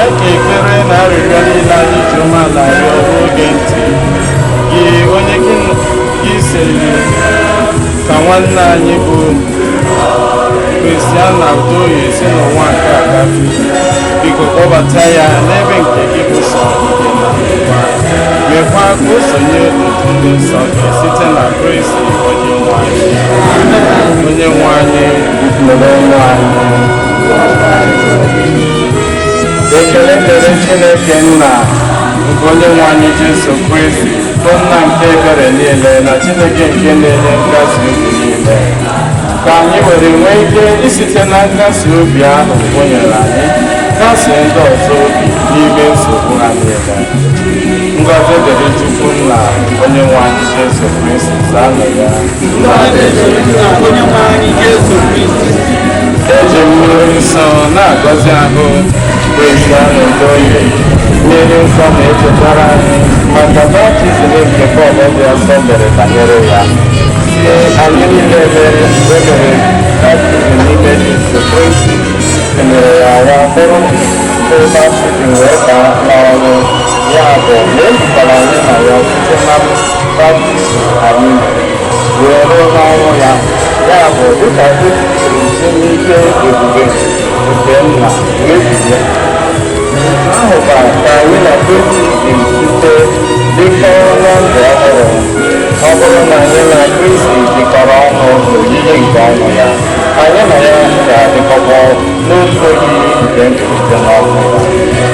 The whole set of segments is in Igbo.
Mee ka ekpere na arịrịọ niile anyị ji umeala rịọ ruo gị ntị, gị onye gị siri ka nwanne anyị bụ Christiana Udoye si n'ụwa nke a gafee. Biko kpọbata ya n'ebe nke gị bụ sọ ihe na ndokwa, mekwa ka o sonye n'otu ndị nsọ gị site na Kristi onye nwe anyị. Onye nwe anyị, nụrụ ọnụ anyị. Ekele dịrị Chineke nna nke onye nwe anyị Jesu Kristi, bụ nna nke ebere niile na Chineke nke na-enye nkasi obi niile, ka anyị were nwee ike isite na nkasi obi ahụ o nyere anyị kasie ndị ọzọ obi n'ime nsogbu ha niile. Ngọzi dịrị Chukwu nna onye nwe anyị Jesu Kristi. Zaanụ ya. Onye nwe anyị Jesu Kristi. Eji mmiri nsọ na-agọzi ahụ Christiana Udoye. Mmiri nsọ na-echetara anyị maka baptizim nke Pọl dị asọ mere banyere ya, si anyị niile emere emere baptizim n'ime Jesu Kristi tinyere ya ya bụrụ ndị baptizim wee baa n'ọrụ ya, bụ na ejikọrọ anyị na ya site na baptizim anyị mere wee ruo n'ọnwụ ya. Ya bụ, dịka Kristi siri si n'ike ebube nke nna wee bilie, otu ahụ kwa ka anyị na Kristi ga-esite dịkọrọ na ndụ ọhụrụ. Ọ bụrụ na anyị na Kristi dịkọrọ ọnụ n'oyiyi nke ọnwụ ya, anyị na ya ga-adịkọkwa n'otu oyiyi nke mbilite n'ọnwụ ya.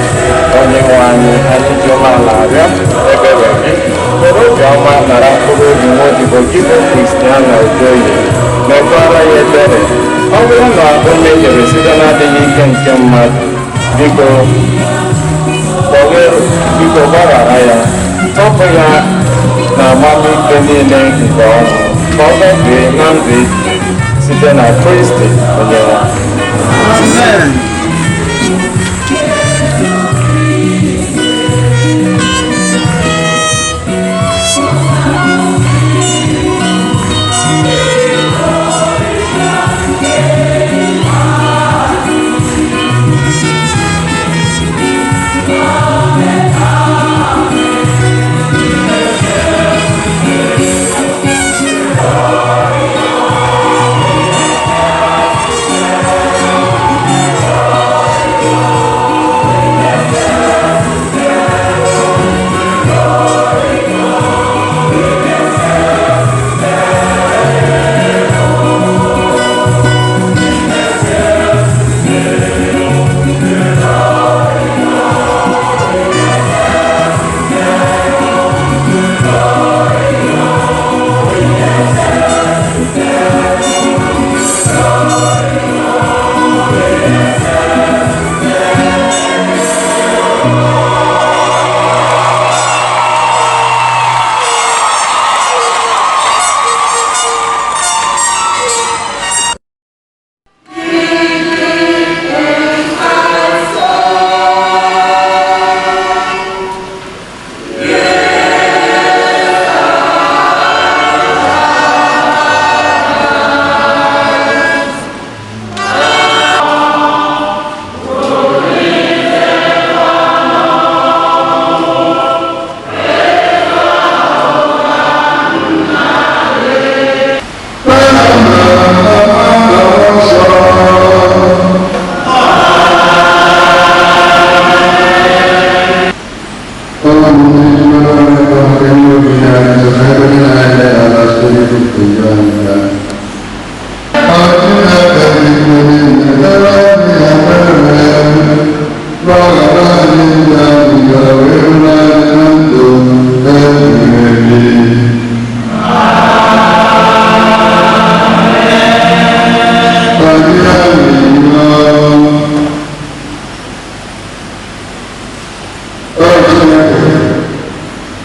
Onye nwe anyị, anyị ji umeala arịọ ebere gị, were obiọma nara mkpụrụ obi nwa odibo gị bụ Christiana Udoye, mekwara ya ebere. Ọ bụrụ na o mehiere site n'adịghị ike nke mmadụ, biko kpọghere, biko gbaghara ya, tọpụ ya na amamikpe niile nke ọnwụ, ka ọ gafee na ndụ ebighị ebi site na Kristi onye nwe anyị. Amen.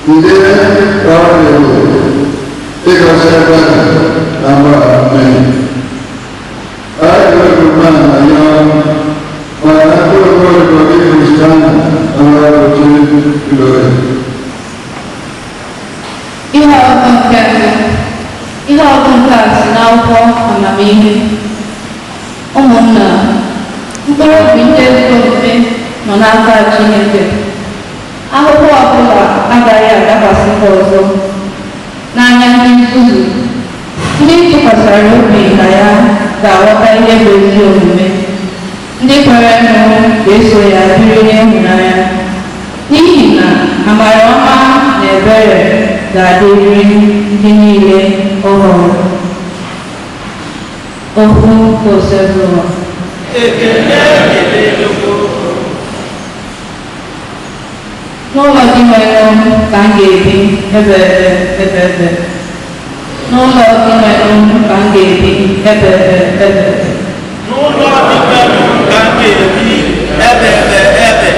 Ndị ọrụ ịgọzi ebe a na mmehie. Anyị ga-ekwu na ya mana mkpụrụ obi Kristiana amara. Ihe ọgụgụ nke mbụ. Ihe ọgụgụ nke a si n'akwụkwọ Amamihe. Ụmụnna, mkpụrụ obi ndị ezi omume nọ n'aka Chineke. Ahụhụ ọbụla agaghị adakwasị ha ọzọ. N'anya ndị nzuzu, ndị tụkwasara obi na ya ga-aghọta ihe bụ ezi omume. Ndị kwerenụ ga-eso ya biri n'ịhụnanya. N'ihi na amara ọma na ebere ga-adịrị ndị niile ọ họrọ. Okwu nke Osebụrụwa. Ekele dịrị Chukwu. N'ụlọ Dinwenụ ka m ga-ebi ebe ebe ebe ebe. N'ụlọ Dinwenụ ka m ga-ebi ebe ebe ebe ebe. N'ụlọ Dinwenụ ka m ga-ebi ebe ebe ebe.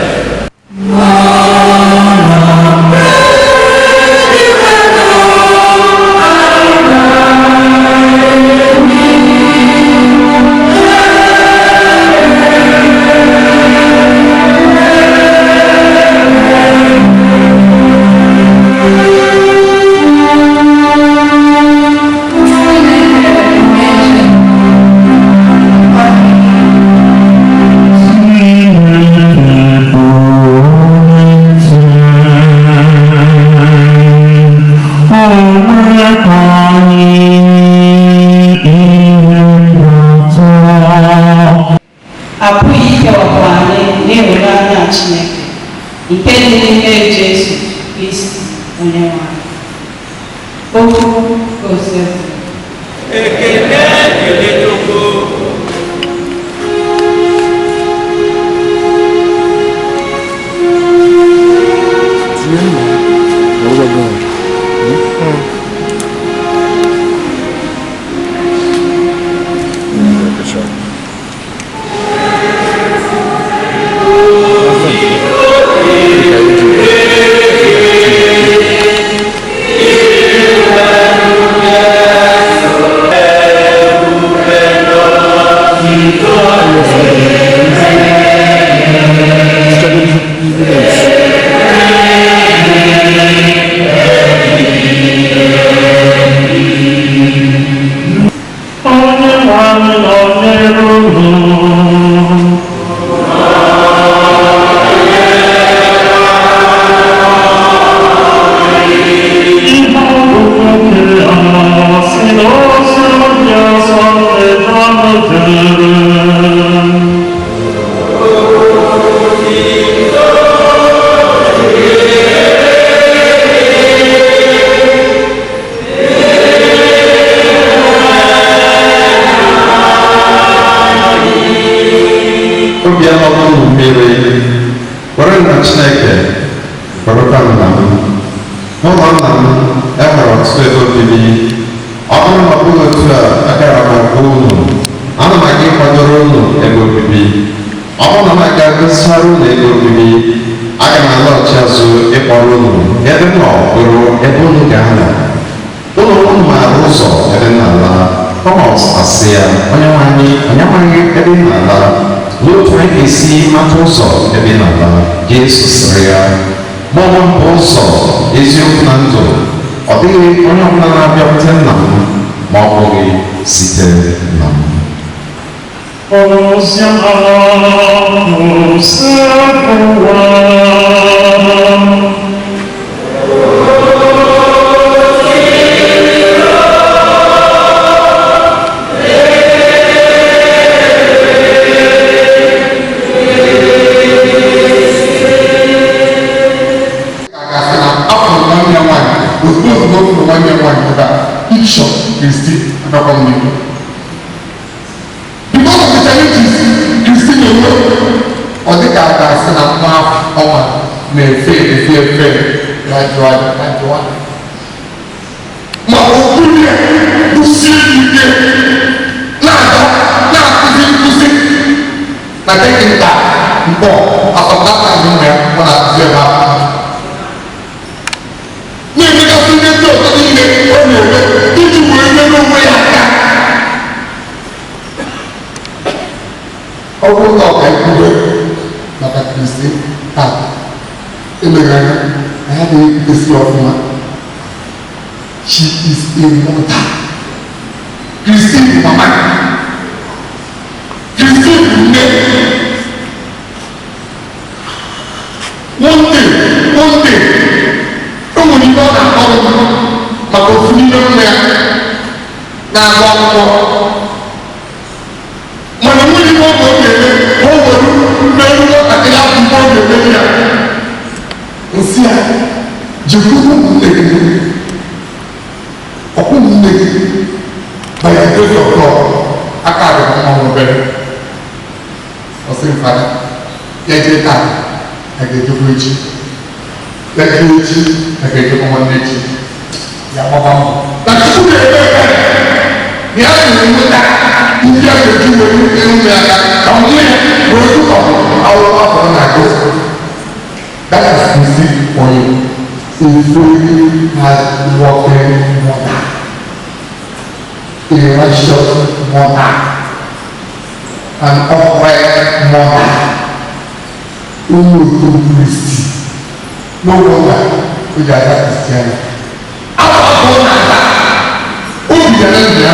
Apụghị ikewapụ anyị n'ịhụnanya Chineke nke dị n'ime Jesu Kristi Onyenwe anyị. Okwu nke Osebụrụwa. Ekele dịrị Chukwu. Onye nwe anyị nọ n'elu unu. Ihe ọgụgụ nke a si n'ozi onye nsọ nke Jọn dere. Obi alọla unu mmiri, kwere na Chineke, kwerekwa nna m. N'ụlọ nna m, e nwere ọtụtụ ebe obibi. Ọ bụrụ na ọ bụghị otu a, agara m agwa unu. Ana m aga ịkwadoro unu ebe obibi. Ọ bụrụ na m aga gosichara unu ebe obibi, aga m alọghachi azụ ịkpọrọ unu ebe m nọ bụrụ ebe unu ga-anọ. Unu unu maara ụzọ ebe m na-ala. Tọmọs asị ya, Onyenwe anyị, anyị amaghị ebe ị na-ala. Olee otu anyị ga-esi mata ụzọ ebe ị na-ala? Jesu sịrị ya, Mụ onwe m bụ ụzọ, eziokwu na ndụ. Ọ dịghị onye ọbụla na-abịakwute nna m ma ọ bụghị site na m. Ozi ọma Osebụrụwa. Gasị na afọ nwanne ya nwaanyị ozugbo ozugbo fụrụ nwanne ya nwaanyị ebe a pikshọ Kristi agakwa m n'ihu. Because of the challenges Kristi na-enwe, ọ dị ka a ga-asị na nwa ọnwa na-efe efe efe gradually gradually. Ma okwu ya kwụsie ike na-aga na-akụzi nkụzi na dọkịta mkpọ asọmpi nwa ya ọ na-akụzi ebe ahụ. Na-emegasị ihe ndị ọzọ niile ọ na-eme iji wee nyere onwe ya aka. Ọ bụrụ na ọ ka ekwube maka Kristi taa, eleghị anya na ya na-ekwutesi ọfụma. She is a mother. Kristi bụ mama. Kristi bụ nne. Maka ofu n'ime nwa ya na-agụ akwụkwọ, mana nwunye ihe ọ ga-eme ka o were mmerụ nwatakịrị ahụ mgbe ọ ga-emeri ya nsị ya jekwuru ụmụnne gị, ọkwụ ụmụnne gị. By the grace of God, aka dị mma. Obere ọsị mfada ya jee taa, ya ga-ejekwa echi, ya jee echi, ya ga-ejekwa nwanne echi. Ya gbaba mbọ na Chukwu ga-eme ebere ya na-enweta ndị a ga-eji were ụmụ ya aka ka nwa ya wee tụtọ akwụkwọ afọ na-agụ. That is easy for you. A very hard working mother, a righteous mother, an upright mother, onye otu Kristi. No wonder o ji aza Kristian. Afọ afọ na-aza obi ya na ndụ ya.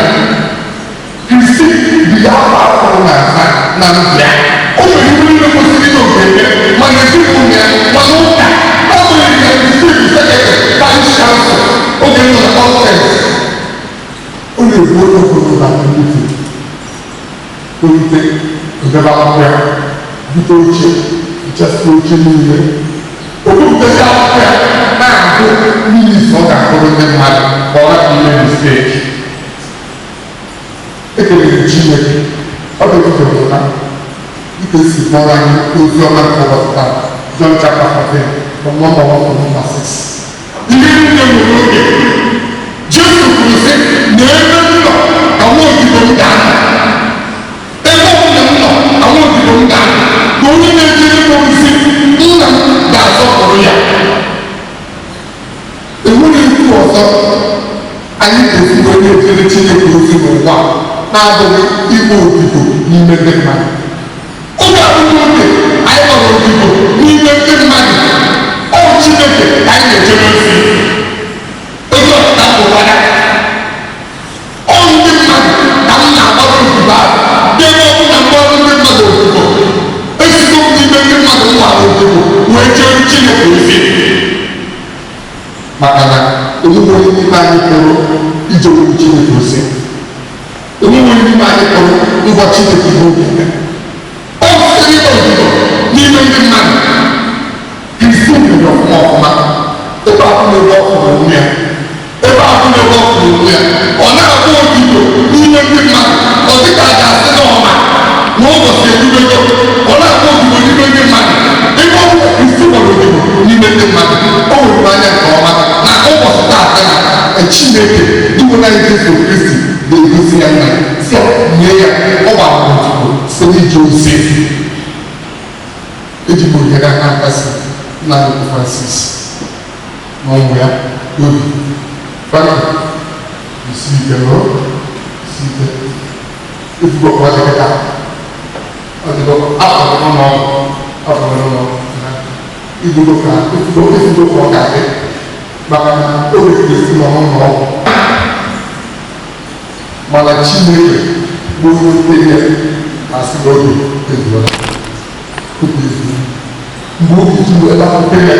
Kristi bụ ya afọ afọ na-aza na ndụ ya. O nwere ihe niile kwesịrị ịnọ eme, mana ezinụlọ ya, mana ụka ọ nwere ya. Kristi bụ secretary parish council oge nọ na conference. Ọ na-ebu onye ọbụla na meeting tolite ndebe akwụkwọ ya, bute oche, nchasị oche niile, o bupụtasị akwụkwọ ya na-agụ minutes ọ ga-akụrụ ndị mmadụ ka ọ rapụ ime mistake. Ekelere Chineke. Ọ bụ ebidorụ na dịka esi kpọrọ anyị ozi ọma nke ụbọchị taa, John chapter 14 from number 1 to number 6. Ihe niile nwere oge. Jesu kwuru sị na ebe m nọ ka nwa odibo m ga-anọ, ebe ọbụla m nọ ka nwa odibo m ga-anọ, ka onye na-ejere m ozi, nna m ga-asọpụrụ ya. Enweghị ikwu ọzọ anyị ga-esi wee na-ejere Chineke ozi n'ụwa na-abụghị igbu odibo n'ime ndị mmadụ. Oge abụghị oge anyị gbara odibo n'ime ndị mmadụ. Ọ Chineke ka anyị na-ejere ozi. Oge ọpụta bụkwara ọ ndị mmadụ ka m na-agbara odibo ahụ. N'ebe ọ bụla mgbara ndị mmadụ odibo, ezigbo m n'ime ndị mmadụ m gbara odibo wee jere Chineke ozi, maka na onwe onye n'ime anyị pụrụ ijewuru Chineke ozi, onwe onye n'ime anyị pụrụ ịgwa Chineke ihe obi eme. Ọ sịrị ịgba odibo n'ime ndị mmadụ. Kristi mere ọfụma ọfụma. Ebe ahụ na ebe ọ fụrụ onwe ya, ebe ahụ na ebe ọ fụrụ onwe ya, ọ na-agba odibo n'ime ndị mmadụ. Ọ dịka a ga-asị na ọma na ụbọchị edubego, ọ na-agba odibo n'ime ndị mmadụ. Ebe ọ bụla Kristi gbara odibo n'ime ndị mmadụ, o wuru anya nke ọma na ụbọchị taata na Chineke dubu na Jesu Kristi na-egosi ya nna si nye ya. Ọ gbara odibo site n'ije ozi. Eji m ohere aka nkasi nna anyị Francis na ụmụ ya obi. Fana isi ike nọ, isi ike efugo ka ọ dị kịta. Ọ dịgo afọ n'ụlọ ọgwụ, afọ n'ụlọ ibugo ka efugo, efugo ka ọ ga-adị, maka na oge Kristi nọ n'ụlọ ọgwụ. Mana Chineke bụ onye mkpebi ya asị na oge ezuola, oge ezuola mgbe oge ji wee lapụta ya.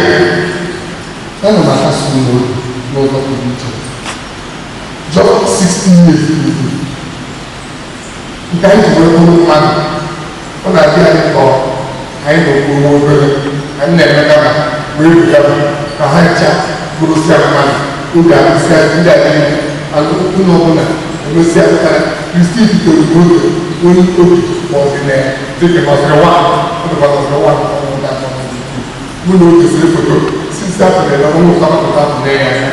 Ana m akasi unu obi n'ụzọ pụrụ iche. Just 60 years ago, nke anyị ji wee bụrụ mmadụ, ọ na-adị anyị ka anyị nọkwuo nwa obere, anyị na-eme kama wee bugara ka ha ncha bụrụsịa mmadụ. Oge adịsịa ndị a niile ụlọ ọbụla emesịa pụtara. Kristi bidoro n'oge onye obi ma ọ dị na ya dịka nọsịrị nwa, ọ dịkwa nọsịrị nwa mụ na oge siri foto sisi afọ na ebe ụlọ ụka pụta na ya anya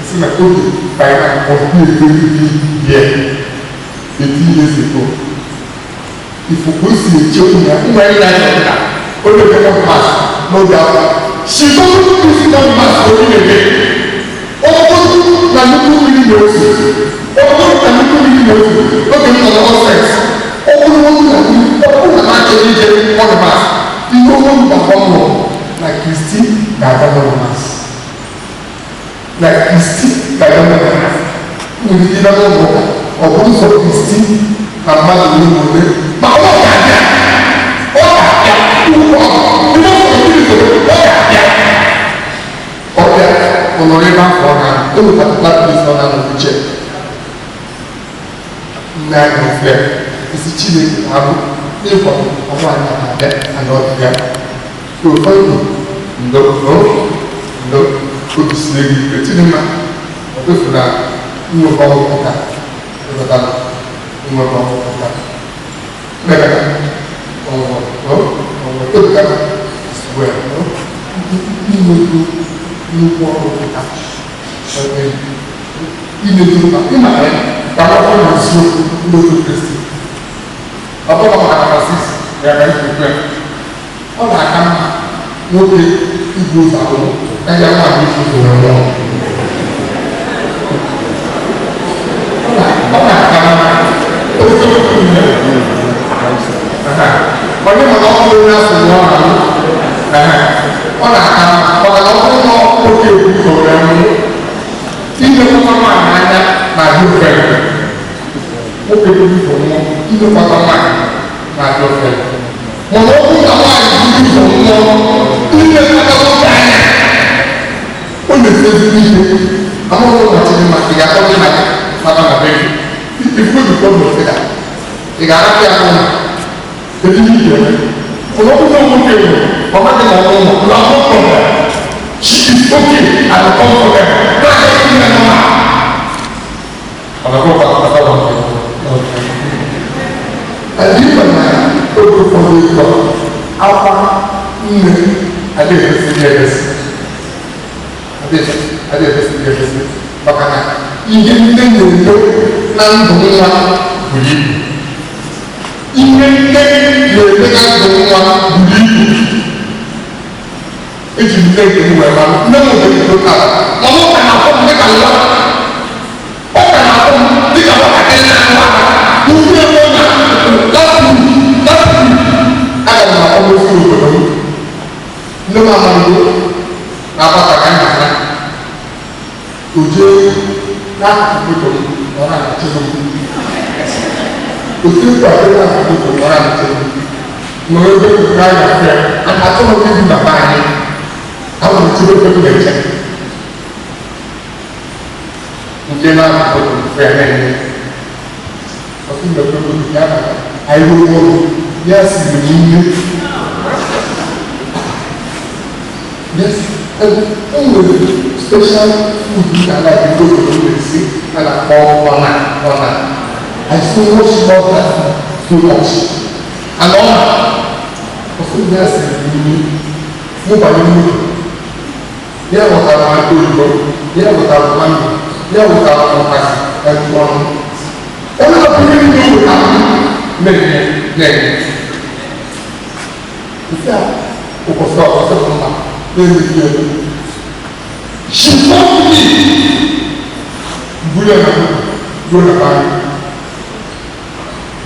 si na oge by now must be a very big year. 18 years ago, ifuku si eche ụmụ ya, ụmụ ya na-achọ onye second mass n'oge afọ. She doesn't do second mass. Onye na-eme ọ bụrụ na nnukwu mmiri na-ozu, ọ bụrụ na nnukwu mmiri na-ozu oge m nọ na ọsens, ọ bụrụ na ọ bụrụ na m achọghị ije ọnụ mass, ihe onwe m ga-agwa m na Kristi ga-aga n'ụlọ mass, na Kristi ga-aga n'ụlọ mass. Nwere ike ịga n'ụlọ ụka, ọ bụrụ sọ Kristi na mmadụ ole na ole, ma ọ ga-abịa, ọ ga-abịa ugwu ọ ihe ọ mmiri zoro, ọ ga-abịa, ọ bịa, ọ nọrọ ebe afọ ọ na Enwere particular place ọ na-anọ n'uche nne anyị ofe isi Chineke na-abụ n'ịkwa ọnwa anyị na-abịa ana ọdịbịa. So finally, ndo ndo obi sie gị ike Chidimma ọ kwefuru nnwekọ ụka ịghọtara nnwekọ ụka mekata ọnwụnwa ọnwụnwa ebuka well inwego nnukwu ọrụ ụka imedo mkpa ịma ya ka akwụkwọ na eziokwu ndị otu Kristi ọ bụrụ maka na Francis ya ga ikwu ya ọ na-aka mma nwoke ibu ụzọ ahụ karịa nwaanyị ibu ụzọ nwụọ. Ọ na-aka mma eziokwu ihe onye mana ọ bụrụ onye asụ nwụọ ahụ ọ na-aka mma maka na ọ bụrụ na nwoke ebu ụzọ wee nwụọ ilekọta nwaanyị anya na-adị ofere. Nwoke ebu ụzọ nwụọ ilekọta nwaanyị na-adị ofere, mana ọ bụrụ na nwaanyị buru ụzọ nwụọ ilekọta nwoke anya ọ na-esi ezigbo ihe. Amaghị na Chidimma ị ga-akpọ nna gị maka na be gị ifu ebubo n'ofeda ị ga-arapụ ya n'ụlọ kedu ihe ị ga-eme? Mana ọ bụrụ na nwoke nwụrụ ọ maghị na ọ nwụrụ na ọ nwụrụ she is okay and comfortable na-achọghị ime mma ọ na-abụkwa akpata adịkwa na oge ụfọdụ ịkọ akwa nne adịghị efesi efesi adịghị efesi efesi maka na ihe nne na-eme na ndụ nwa buru ibu. Ihe nne na-eme na ndụ nwa buru ibu. Eji m nne nke m wee mara nne m nwere ego ala mana ọ ka na-akpọ m dịka nwa, ọ ka na-akpọ m dịka nwatakịrị na-anụ aka ihe m na last week aga m akwamozu obodo m. Nne m amaghị na-agbata ka nna ha o jee n'akụkụ moto m ọ na-achịrị m otu etu adịghị n'akụkụ moto m ọ na-achịrị m nọrọ ebe m na-anya afịa achọghị m ibi na be anyị ahụ m chere ebe m na-eche nke na-akụkụ moto m fịa na-enye ọtụ mgbe moto ya bata anyị ruo ụlọ ya siri m nne. Yes, o nwere special food na like ndị obodo na-esi a na-akpọ ọna ọna. I so much love that food so much. And ọ ọsọ ya siri m nne mụ banye moto ya wetara m aka oyibo ya wetara m mango ya wetara m ụtazị ọnụ onye ọbụla ihe niile wetara m na-enye na-enye nke a ụbọchị ọzọ mma na-emeghị eme. She told me buru ya na moto ruo na be anyị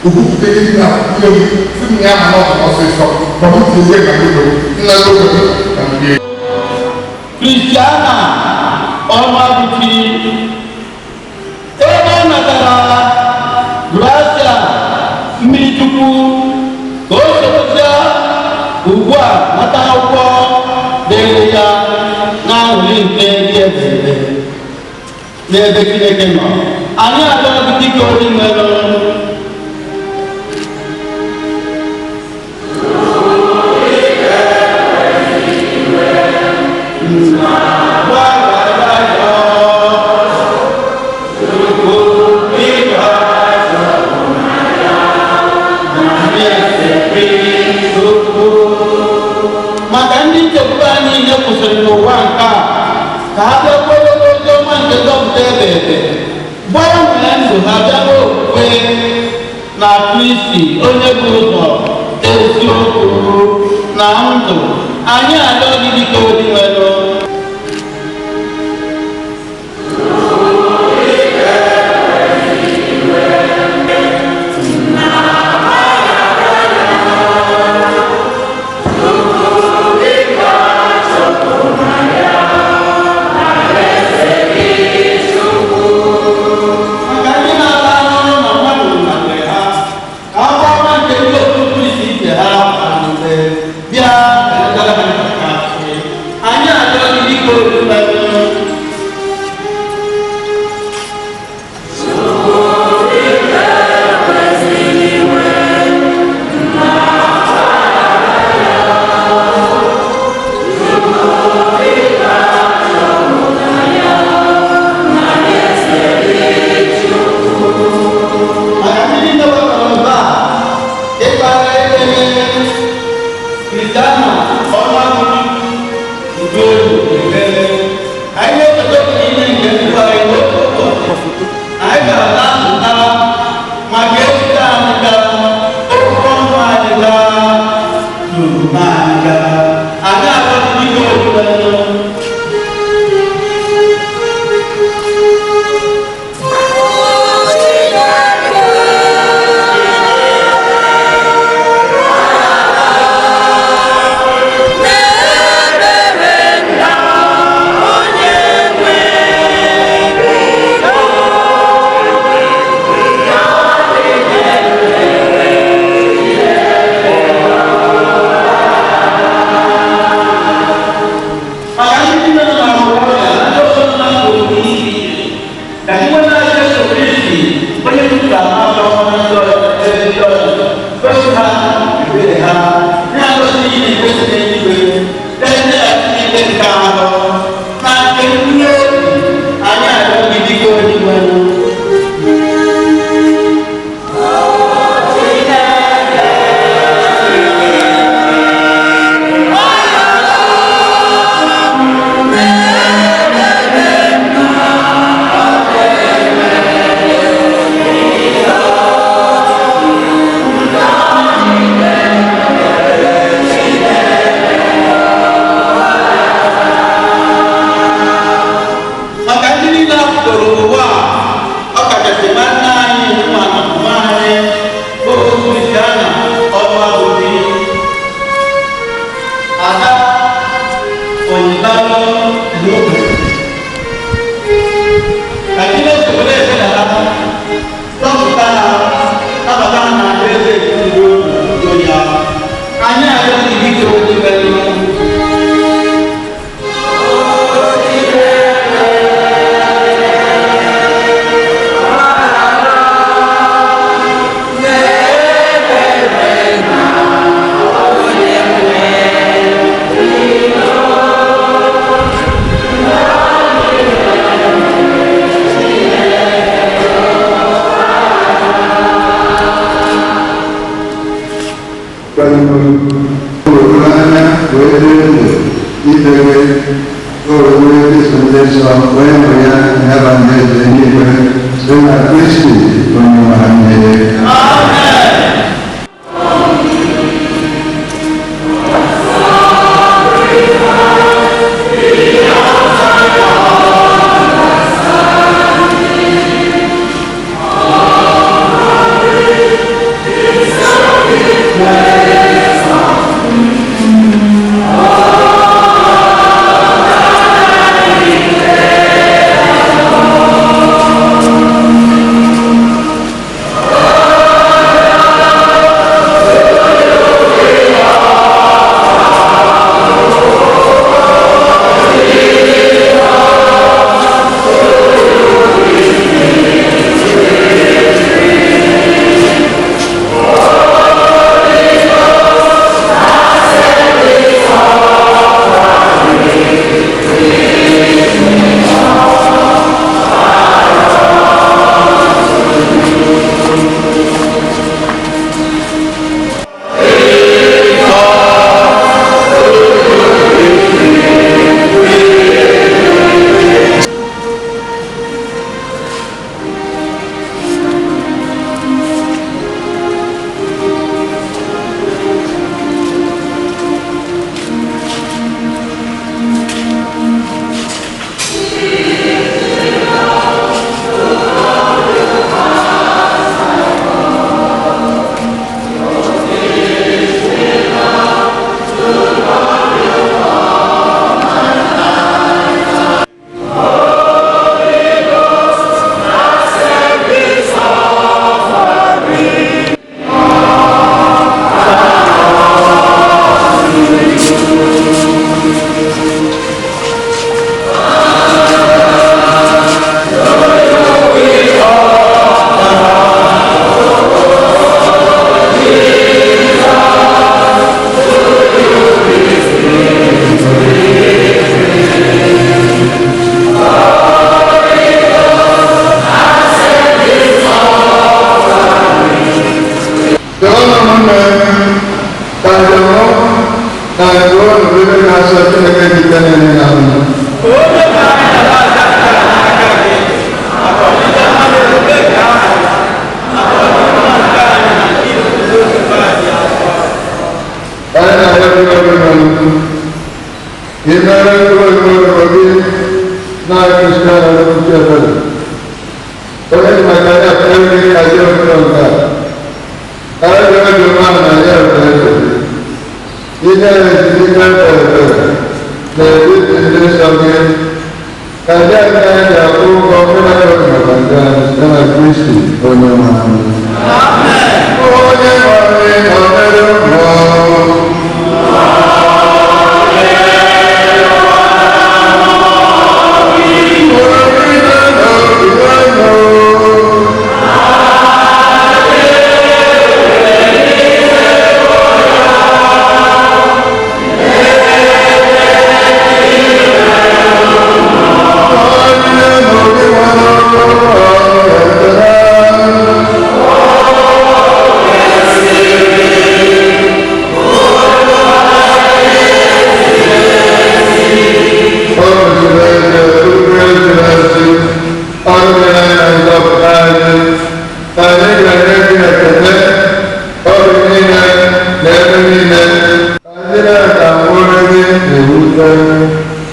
okwupụta ihe na nne m sị m ya ma na ọ bụ ọsịsọ ma m tinye na moto nna n'obodo na ndị Kristiana Ọnụabụchi ebe ọ natara grasia mmiri Chukwu ka o sorozia ugbu a nata akwụkwọ dịrị ya na-aṅụrị nke dị ebebe n'ebe Chineke nọ. Anyị arịọ gị dịka onye nwere maka ndị nchekwube anyị ihe kwụsịrị n'ụwa nke a ka ha bịa kwere n'ozi ọma nke nzọpụta ebe ebe gbanwee ndụ ha bịa n'okwukwe na Kristi onye bụ ụzọ eziokwu na ndụ. Anyị arịọ gị dịka onye nwere maka ndị na-ala n'ọrụ na mmadụ nwụnarịrị ha ka a gbaa nke ndị otu Kristi ibe ha gbara ume bịa ka eleta ha. nke ahụ na nke mkpụrụ obi anyị arịọ gị dịka Onyenwenụ. Maka ndị niile hapụrụ ụwa a, ọ kachasị nwanne anyị nwa na mama anyị bụ Christiana Ọnụagụbi, Ada Onyibalo N'Obe. Ka Chineke were ebere ha zọpụta ha, nabata ha n'alaeze udo udo ya. Anyị arịọ gị dịka Onyenwenụ. Anya wee dịrị ndụ idebe orure Kristo ndị nsọ wee nwe ya nyaba ndị eluigwe site na Kristi onye nwe anyị.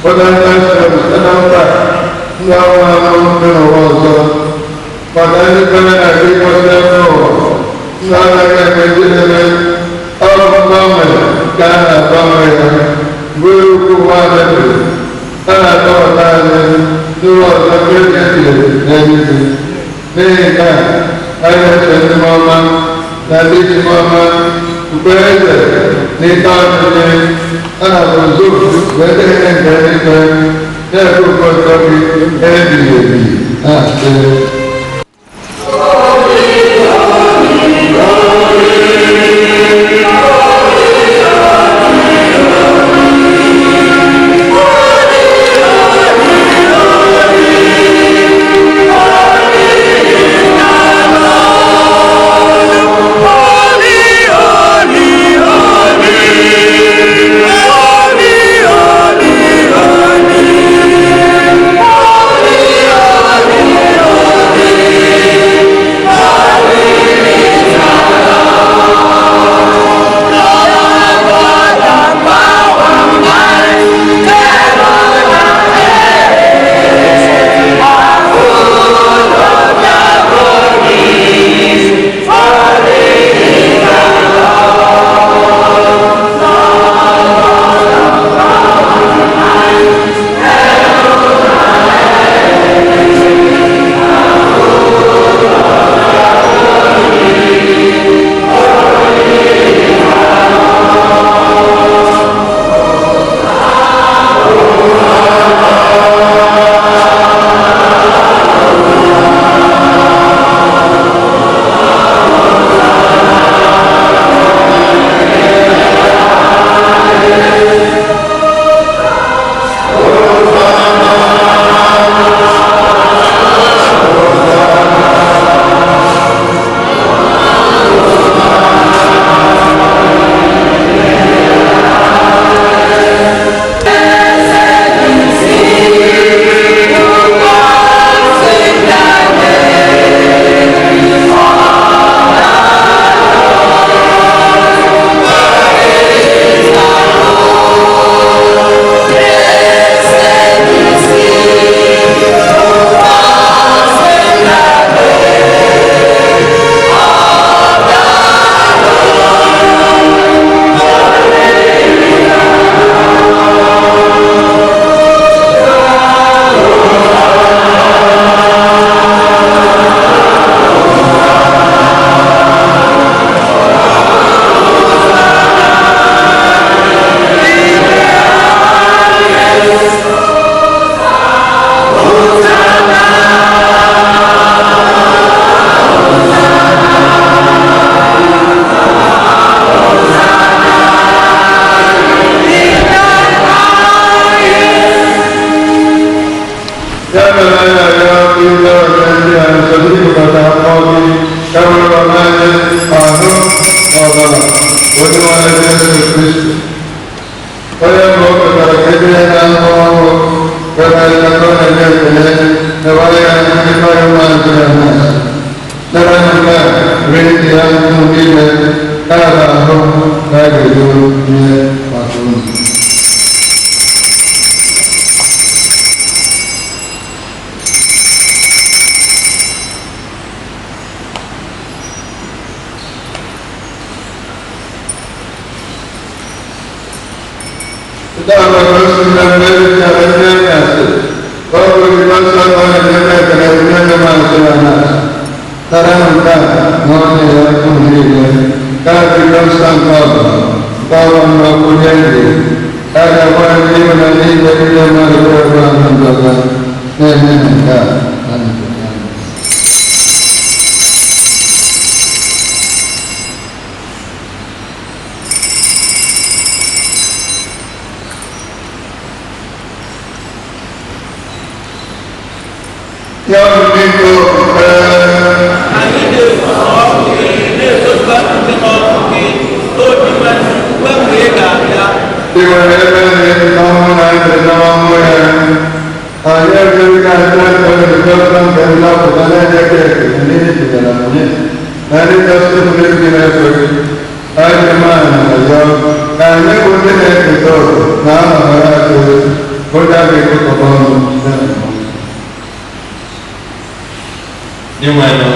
onye ntachi obi site na mba ndị ahụ ahụ ndị n'ụwa ọzọ maka ndị kwere na gị gosi n'ụwa ndị anaghị eme njedebe ọrụ mgbanwe ka a na-agbanwe ya mgbe ukwu ụwa mebiri a na-akpọpụta anyị n'ụlọ ọzọ nke dị n'eluigwe. N'ihi nke a, anyị na-eche ndị ọma na ndị ji ọma mgbe eze na ike ọchịchị a na-abụzu wee dị ihe nke eluigwe na-ekwu ụtọ gị ebighị ebi na-asị. Onye a ga-ekekọta ọnụ ya na mmanwụ. Dinwenụ,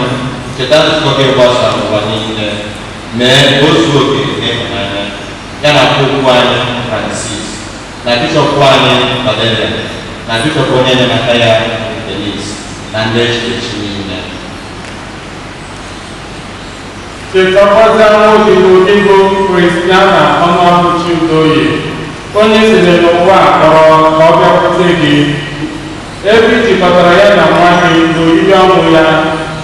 cheta nzukọ gị gbasara ụwa niile, mee ka o zuo oke n'ịhụnanya ya na popu anyị Francis na bishọp anyị Valeria na bishọp onye enyemaka ya Felix na ndị echiri echi niile. Chetakwazie nwaodibo gị bụ Kristiana Ọnụọgụ Chiudoye, onye siri n'ụwa a kpọrọ ka ọ bịakwute gị, ebe i jikọtara ya na nwa gị n'oriri ọnwụ ya,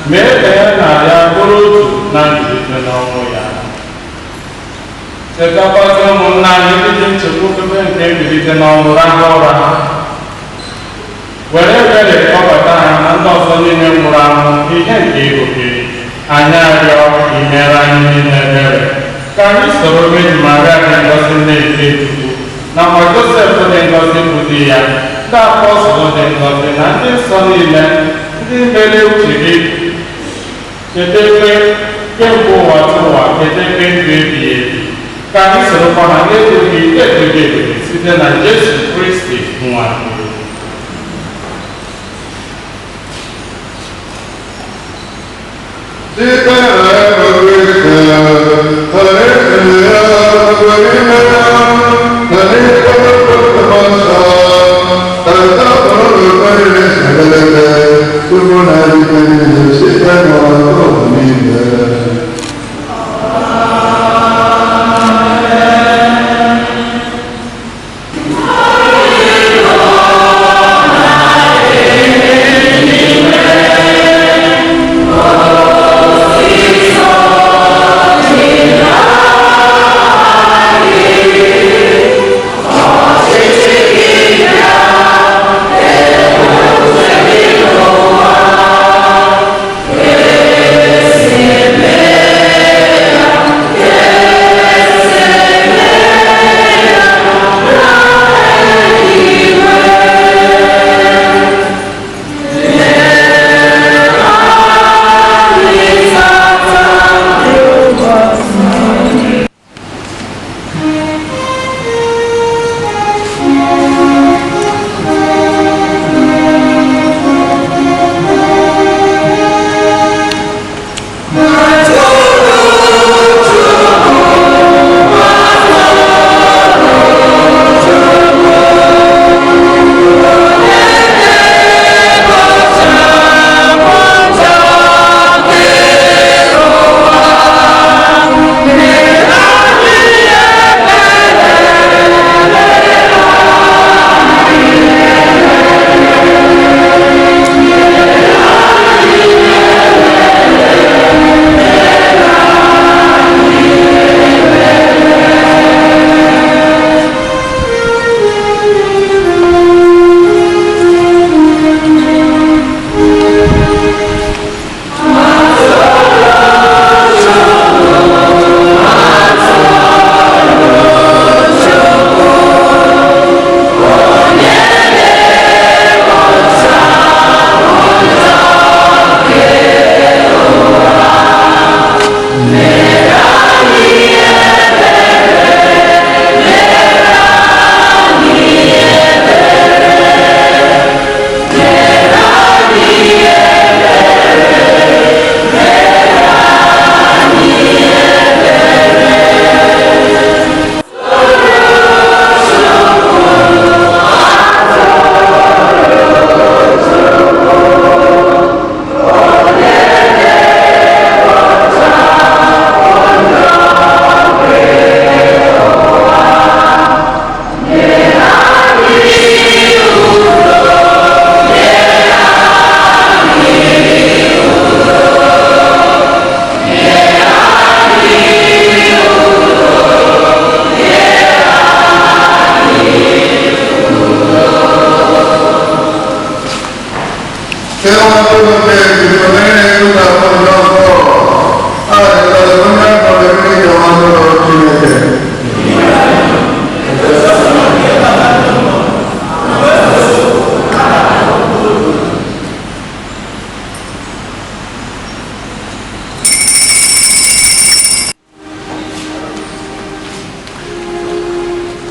mee ka ya na ya bụrụ otu na mbilite n'ọnwụ ya. Chetakwazie ụmụnna anyị ndị ji nchekwube nke mbilite n'ọnwụ rahụ ụra, were ebere kpọbata ha na ndị ọzọ niile nwụrụ anwụ ihe nke iru gị. Anyị arịọ imere anyị niile ebere ka anyị soro Virgin Maria dị ngọzi na-ete Chukwu nakwa Josef dị ngọzi bụ di ya, ndị apọstụl dị ngọzi na ndị nsọ niile ndị mere uche gị chedebe kemgbe ụwa tụwa chedebe ndụ ebighị ebi, ka anyị sorokwa ha na-edoghị edoghị ebube site na Jesu Kristi nwa gị.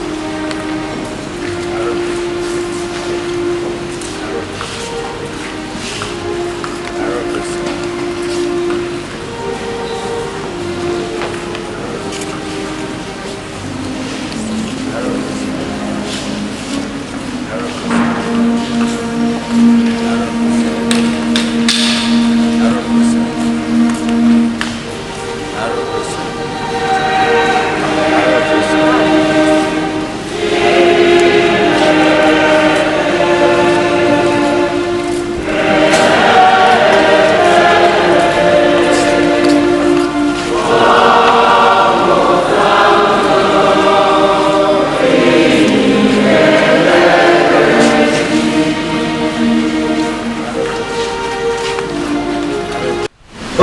Thank you.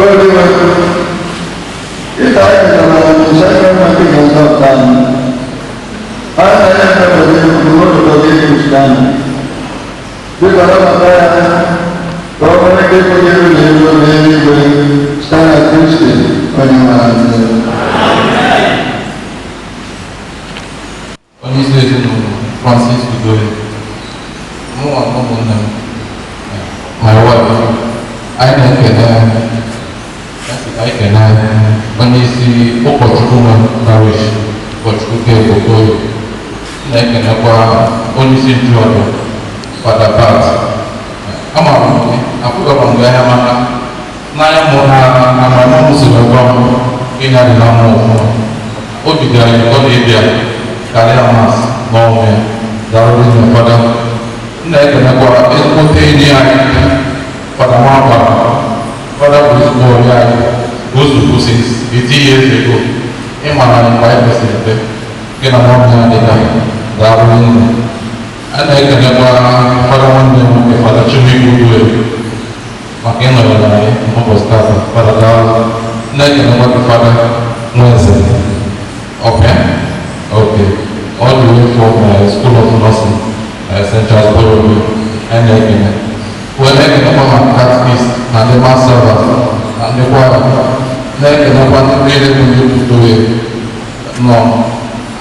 Onyenwe, dịka anyị ketara sakramenti nke nzọpụta anyị, anyị na-enye n'ụlọ gị kpuchiri anyị. Biko nabata ya ka ọ nwee ike ịkpọnyere n'elu n'eluigwe site na Kristi Onyenwe anyị. Onye isi ezinụlọ Francis Udoye, mụnwa na ụmụnne m, my wife, anyị na-ekele, asị ka anyị kelee onye isi ụkọchukwu nwe parish, Ụkọchukwu Gabe Okoye. Na-ekelekwa onye isi nchụaja, Fada Pat. Amaara m gị, afụgara m gị anya, mana n'anya mụ na amamụ si wee gwa m ịnya dị na mma ọfụma. Obi dị anyị ụtọ na ịbịa karịa Mass n'ọnwa ya. Daalụ nne Fada. M na-ekelekwa ezigbote enyi anyị, Fada Nwabara. Fada bụ ezigbo ọyị anyị ozugbo since 80 years ago. Ịmara anyị mgbe anyị kwesịrị mpe gị na nwanne ya dịka. Daalụ nne. A na-ekelekwa Fada nwanne m nwoke, Fada Chibuike Udoye, maka ịnọnyere anyị n'ụbọchị tata. Fada, daalụ. Na-ekelekwa gị, Fada Nweze. Okay, all the way from School of Nursing, St. Charles Borromeo. Anyị na-ekele wee na-ekelekwa ma catechist na ndị mass servers na ndị kwaya, na-ekelekwa ndị niile bụ ndị Udoye nọ.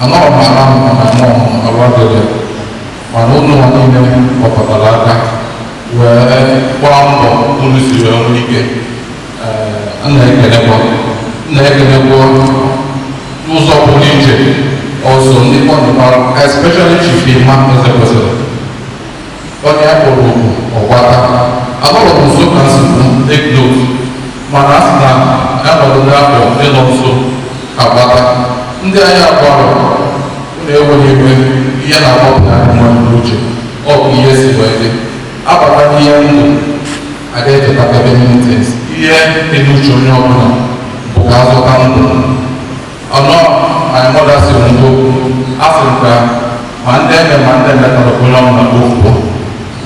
Anọrọ m ala m na mụọ m arụ adịghị, mana ụlọ niile gbakọtara aka wee gbaa mbọ unu si wee nwee ike. A na-ekelekwa n'ụzọ pụrụ iche ọzọ ndị kpọnụkpara, especially Chief Emma Ezekwesili, onye a kpọrọ oku ọgbata. Anọrọ m nso ka nsogbu take note, mana a sị na anọdụ n'afọ ịnọ nso agbata ndị anyị akpọrọ na-enweghị iwe. Ihe na-agbapụta anyị mmadụ n'uche, ọ bụ ihe si wee dị abata n'ihe ndụ ada echetakebe meetings. Ihe dị n'uche onye ọbụla bụ ka azụta ndụ ọnọ. My mother si mbụ asị m ka ma ndị eme ma ndị emetọrọ onye ọbụla kpofuo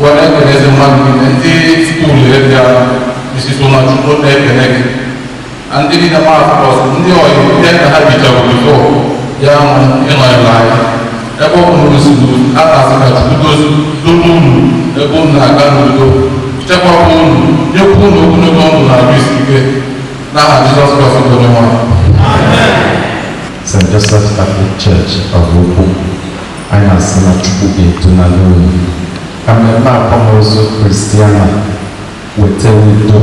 wee na-ekelezi mmadụ niile. Ndị school bịara Mrs. Ụlọchukwu, na-ekele gị na ndị niile maazị ndị ọyị ndị na ha bichara before ya nụ ịnọnyere anyị. Ebe ọ bụla ozugbo a na-asị ka Chukwu dozie dobe unu ebe unu na-aga n'udo, chekwaba unu, nyekwa unu ogologo ndụ na arụ isi ike, n'aha Jizọs Kraịst bụ Onyenwe anyị. St. Joseph's Catholic Church of Ukwu, anyị na-asị na Chukwu ga-etunala unu ka mmemme akwamozu Christiana weta udo,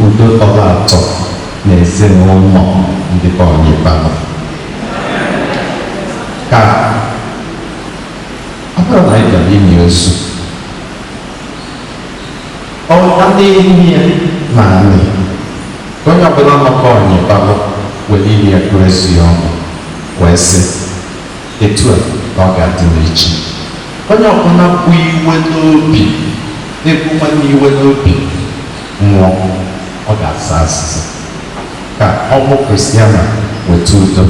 udo tọrọ atọ na ezinụlọ ndị be Onyebalụ. Ka ọ bụrụ na anyị bịara inyi ozu ọ ndị enyi ya na anị, onye ọbụla nọkọ Onyebalụ were ili ya gụọ ezi ya ọnụ wee sị etu a ka ọ ga-adị n'echi. Onye ọbụla bụ iwe n'obi, na-ebu nwanne iwe n'obi nwụọ, ọ ga-asa asịsa. Ka ọnwụ Christiana weta udo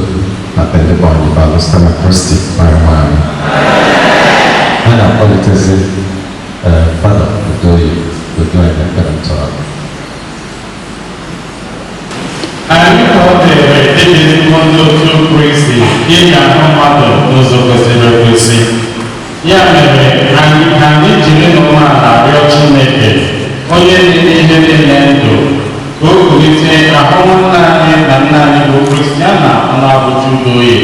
na Bendebe Onyebalụ site na Kristi Onyenwe anyị. A na-akpọlitezi Fada Udoye Udoye na ekpere ntọala. Anyị ka ọ dịrị dịka ezigbo ndị otu Kristi inye ahụ mmadụ n'ụzọ kwesịrị ekwesị. Ya mere anyị ka anyị jiri n'umeala rịọ Chineke, onye dị n'ihe niile ndụ, ka o kulite ahụ nwanne anyị na nna anyị bụ Christiana Ọnụabụchi Udoye,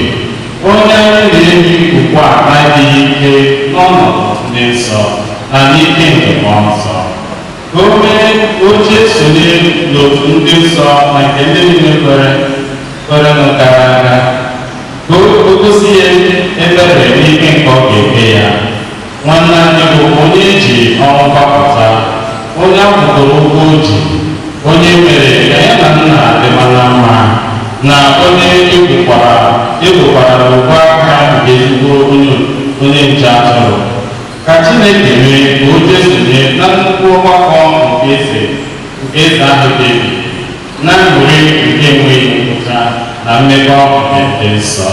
onye anyị na-enyi ugbu a na-adịghị ike n'ọnọdụ ndị nsọ na n'ike nke Mmụọ Nsọ. Ka o mee oche sonye n'otu ndị nsọ na nke ndị niile kwere kwerenụ gara aga, ka o gosi ya ebere n'ike nke ọ ga-eke ya. Nwanne anyị bụ onye eji ọnwụ gbapụta, onye a kwụdoro ụgwọ o ji, onye mere ka ya na nna dịma na mma, na onye egbukwara egbukwara n'ụgwọ aka nke ezigbo onye onye nche atụrụ. Ka Chineke mee ka o jesonye na nnukwu ọgbakọ nke eze nke eze ahụ dị ebi na aṅụrị nke enweghị ngwụcha na mmekọ nke ndị nsọ.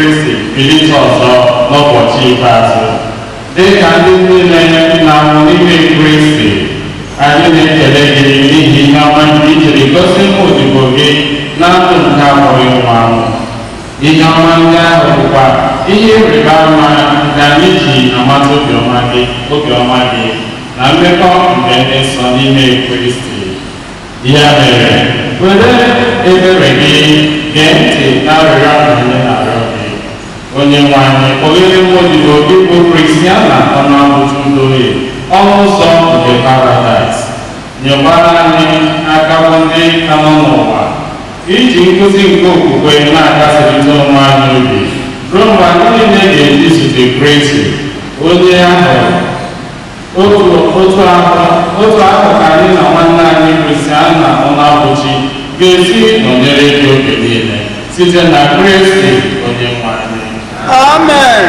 Kristi bilite ọzọ n'ụbọchị ikpeazụ. Dị ka ndị niile na-anwụ n'ime Kristi, anyị na-ekele gị n'ihi ihe ọma nke i jiri gosi ụmụ odibo gị na ndụ nke abụghị nwa anwụ. Ihe ọma ndị ahụ bụkwa ihe ịrịba ama nke anyị ji amata obiọma gị na mmekọ nke ndị nsọ n'ime Kristi. Ya mere, were ebere gị gee ntị n'arịrịọ ahụ anyị na-arịọ gị. Onye nwe anyị, kpọghere nwa odibo gị bụ Christiana Ọnụabụchi Udoye ọnụ ụzọ nke Paradaịs. Nyekwara anyị aka bụ ndị ka nọ n'ụwa iji nkuzi nke okwukwe na-akasịrịta onwe anyị obi ruo mgbe anyị niile ga-eji zute Kristi, onye ahụ otu ahụ ka anyị na nwanne anyị Christiana Ọnụabụchi ga-esi nọnyere gị oge niile site na Kristi onye nwe anyị. Amen.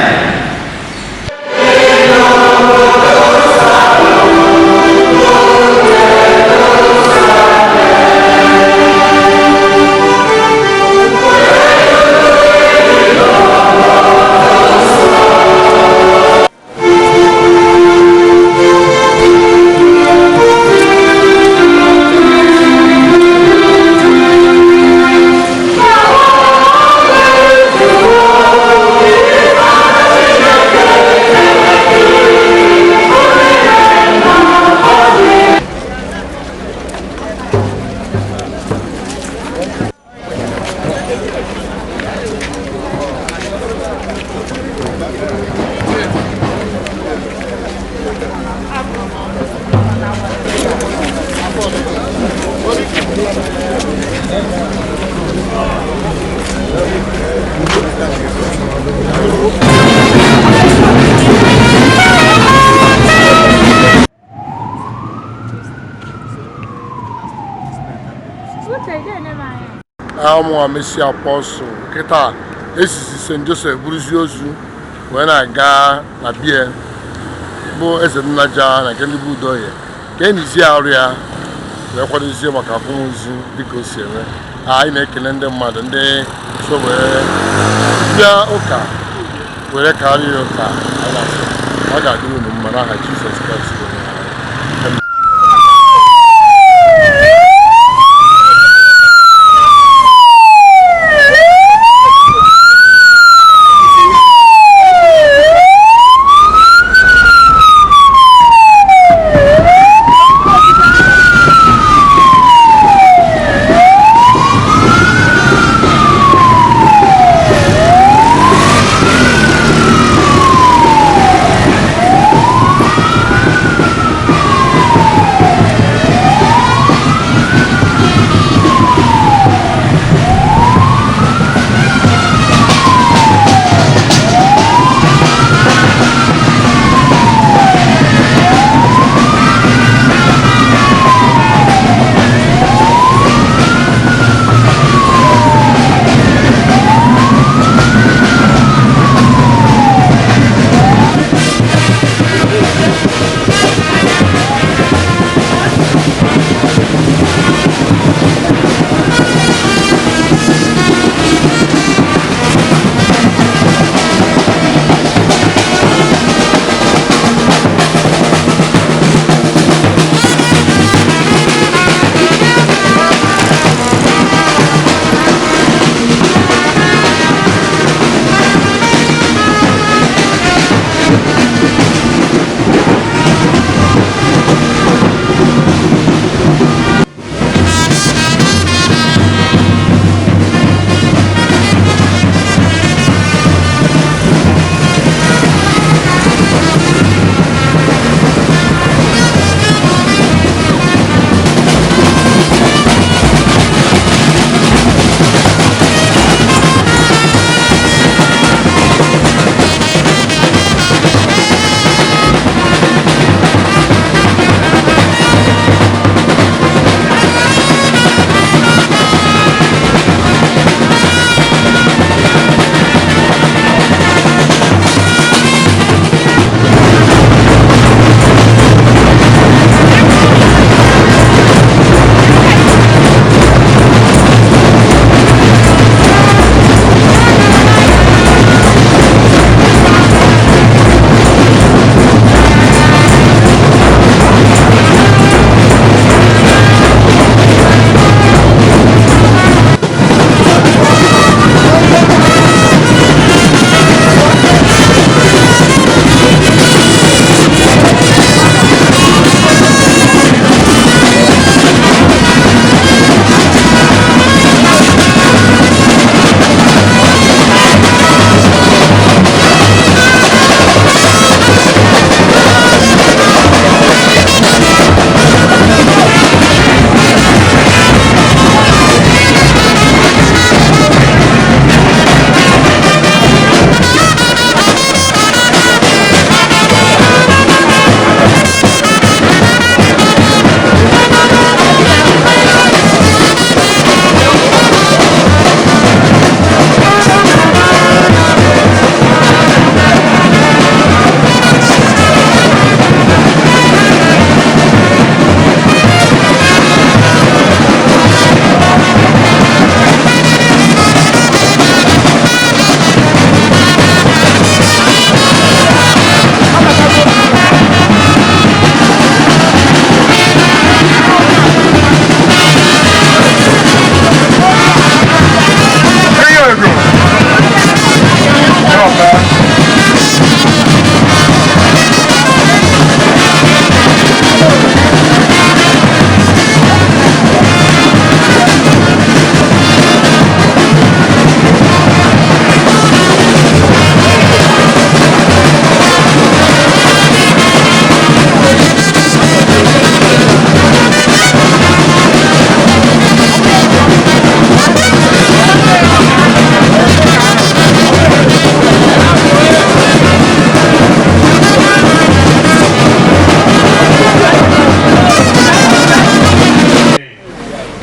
Amụ Messi Apostle kịta esisi St. Joseph buruzie ozu wee na-aga na bie bụ eze nnaja na nke ndị bụ Udoye ka enizie arụ ya wee kwadozie maka akwamozu dịka o si eme. Anyị na-ekele ndị mmadụ ndị so wee bịa ụka were karịa ụka ọ ga-adịrị unu mma n'aha Jizọs Kraịst bụ Onyenwe anyị.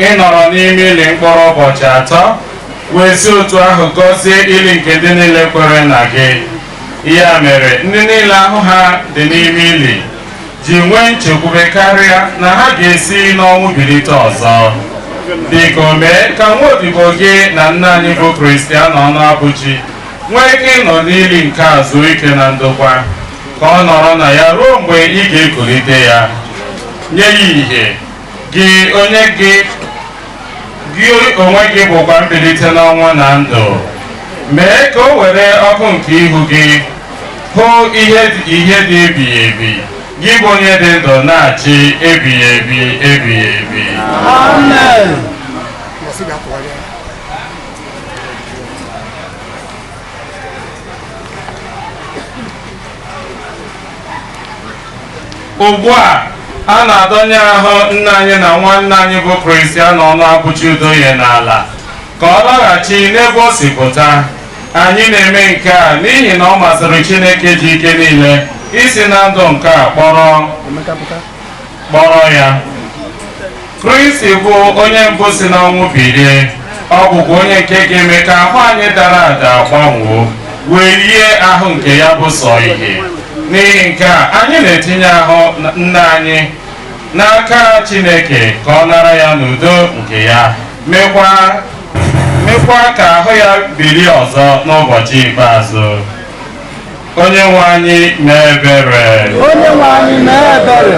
Ị nọrọ n'ime ili mkpụrụ ụbọchị atọ, wee si otu ahụ gọzie ili nke ndị niile kwere na gị. Ya mere ndị niile ahụ ha dị n'ime ili ji nwee nchekwube karịa na ha ga-esi n'ọnwụ bilite ọzọ. Biko mee ka nwa odibo gị na nna anyị bụ Kristiana Ọnụabụchi nwee ike ịnọ n'ili nke a zuo ike na ndokwa, ka ọ nọrọ na ya ruo mgbe ị ga-ekulite ya, nye ya ìhè gị onye gị onwe gị bụkwa mbilite n'ọnwụ na ndụ. Mee ka o were ọkụ nke ihu gị hụ ihe dị ebighị ebi, gị bụ onye dị ndụ na-achị ebighị ebi ebighị ebi. Amen. Ugbu a a na-adọnye ahụ nna anyị na nwanne anyị bụ Kristiana Ọnụabụchi Udoye n'ala ka ọ laghachi n'ebe o si pụta. Anyị na-eme nke a n'ihi na ọ masịrị Chineke ji ike niile isi na ndụ nke a kpọrọ ya. Kristi bụ onye mbụ si n'ọnwụ bilie, ọ bụkwa onye nke ga-eme ka ahụ anyị dara ada gbanwoo wee yie ahụ nke ya bụ sọ ihe. N'ihi nke a anyị na-etinye ahụ nna anyị n'aka Chineke ka ọ nara ya n'udo nke ya, mekwa ka ahụ ya bilie ọzọ n'ụbọchị ikpeazụ. Onye nwe anyị mee ebere. Onye nwe anyị mee ebere.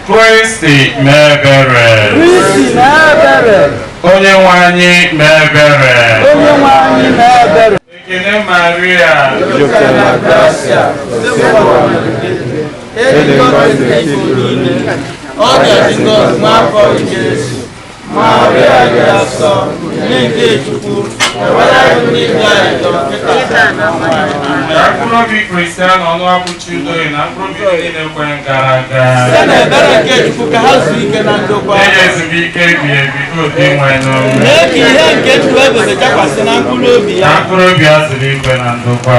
Kristi mee ebere. Kristi mee ebere. Onye nwe anyị mee ebere. Onye nwe anyị mee ebere. Ekele Maria. Ọ dị ngọzi n'afọ Jesu. Maria dị asọ, nne nke Chukwu, ewere ndị anyị kịta na mkpụrụ obi Kristiana Ọnụabụchi Udoye na mkpụrụ obi niile kwere gara aga. Site n'ebere nke Chukwu ka ha zuo ike na ndokwa. Nye ya ezumike ebighị ebi obi nwenụ. Mee ka ihe nke Chukwu ebube dakwasị na mkpụrụ obi ya. Na mkpụrụ obi ya zuru igwe na ndokwa.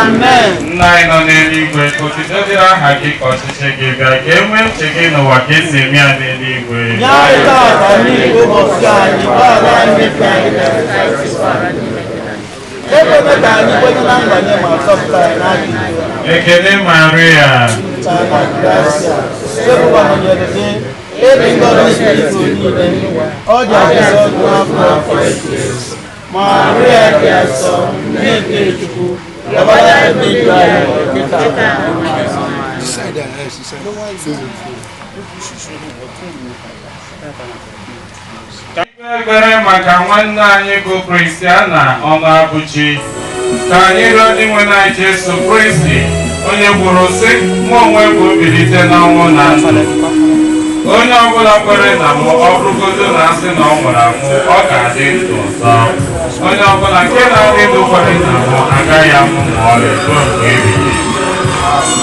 Amen. Nna anyị nọ n'eluigwe, otuto dịrị aha gị, ka ọchịchị gị bịa, ka e nwee uche gị n'ụwa ka esi eme ya n'eluigwe. Nye anyị taata n'ihi ụbọchị anyị, gbaghara anyị mmehie anyị. Ekwela ka anyị kwenye na nranye ma zọpụta anyị n'aka ike. Ekele Maria. Maria dị asọ, nne nke Chukwu, yabara ndị njọ anyị kịta. Ka ekpere maka nwanne anyị bụ Kristiana Ọnụabụchi, ka anyị rịọ Dinwenụ anyị Jesu Kristi, onye kwuru sị, mụ onwe bụ mbilite n'ọnwụ na ndụ. Onye ọbụla kwere na mụ, ọ bụrụgodo na asị na ọ nwụrụ anwụ, ọ ga-adị ndụ ọzọ. Onye ọbụla nke na-adị ndụ kwere na mụ agaghị anwụ ma ọlị ruo mgbe ebighị ebi.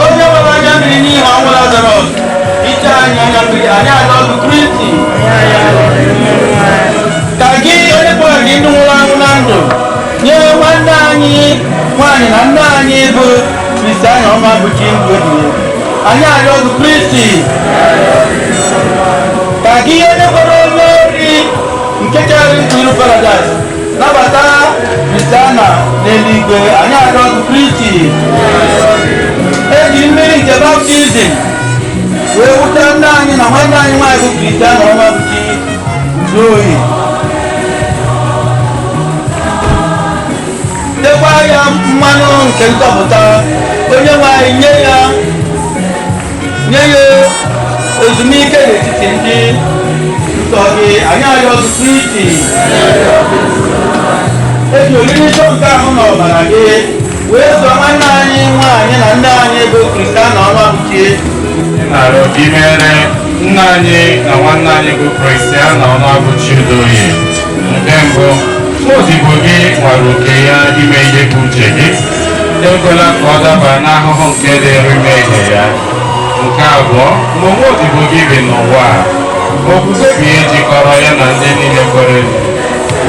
Onye nwere anya mmiri n'ihi ọnwụ Lazarọs, iche anyị anya mmiri, anyị alọlụ Kristi. Ka gị onye kpọrọ gị ndị nwụrụ anwụ na ndụ, nye nwanne anyị nwaanyị na nne anyị bụ Kristiana Ọnụabụchi ndụ ebighị ebi. Anyị arịọlụ Kristi. Ka gị onye kpọrọ onye ori nke chere ndụ iru paradaịs, nabata Kristiana n'eluigwe. Anyị arịọlụ Kristi. Eji mmiri nke baptizim wee wụta nne anyị na nwanne anyị nwaanyị bụ Kristiana Ọnụabụchi Udoye. Tekwa ya mmanụ nke nzọpụta, onye nwaanyị nye ya ezumike n'etiti ndị nsọ gị. Anyị arịọ gị Kristi. Eji oriri nsọ nke ahụ na ọbara gị wee zụọ nwanne anyị nwaanyị na nne anyị bụ Kristiana Ọnụabụchi. Na-arịọ gị mere nna anyị na nwanne anyị bụ Kristiana Ọnụabụchi Udoye. Nke mbụ, odibo gị nwere oke ya ime ihe bụ uche gị, ekwela ka ọ daba n'ahụhụ nke dịrị mmehie ya. Nke abụọ, mgbe nwa odibo gị bi n'ụwa a, Okwukwe bụ ihe jikọrọ ya na ndị niile kwere.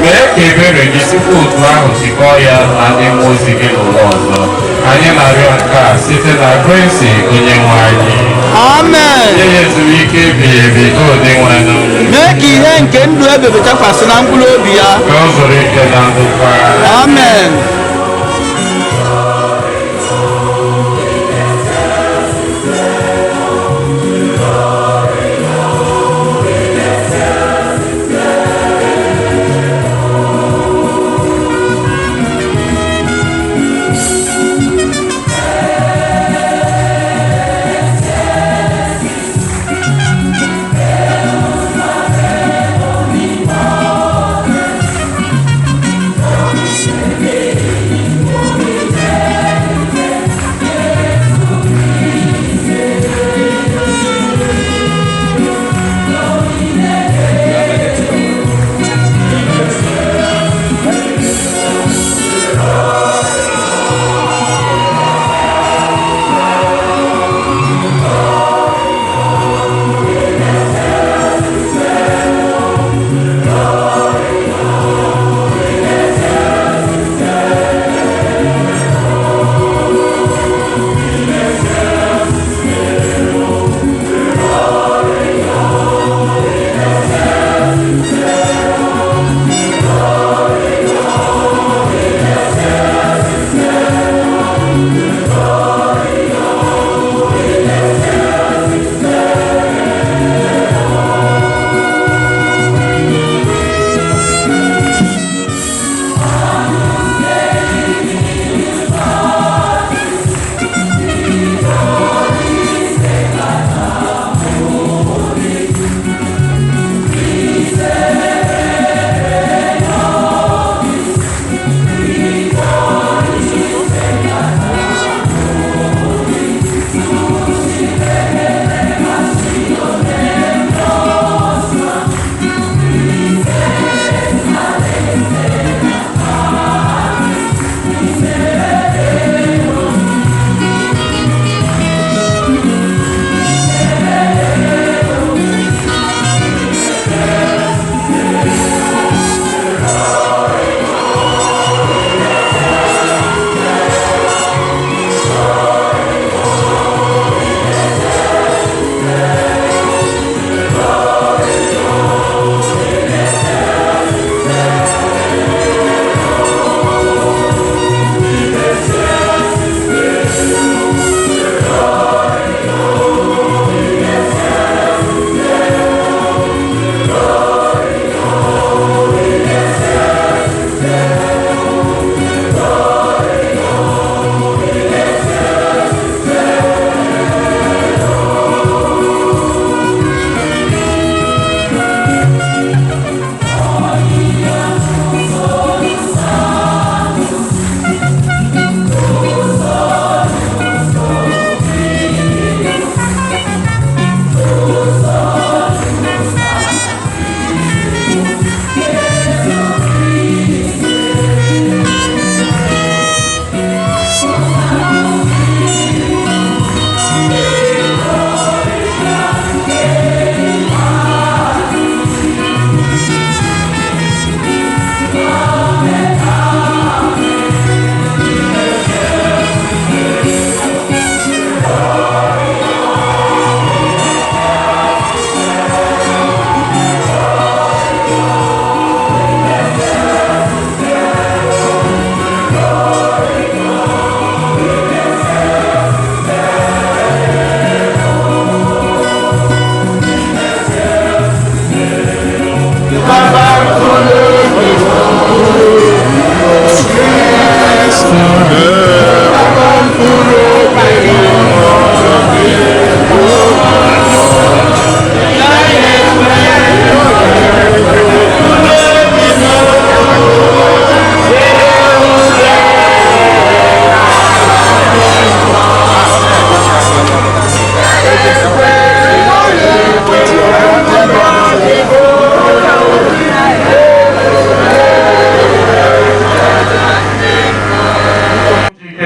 Mee ka ebere gị sikwa otu ahụ jikọọ ya na ndị mmụọ ozi gị n'ụwa ọzọ. Anyị na-arịọ nke a site na Kristi onye nwe anyị. Amen. Nye ya ezumike ebighị ebi, o Dinwenụ. Mee ka ihe nke ndụ ebebe chakwasị na mkpụrụ obi ya. Ka o zuru ike na ndokwa. Amen.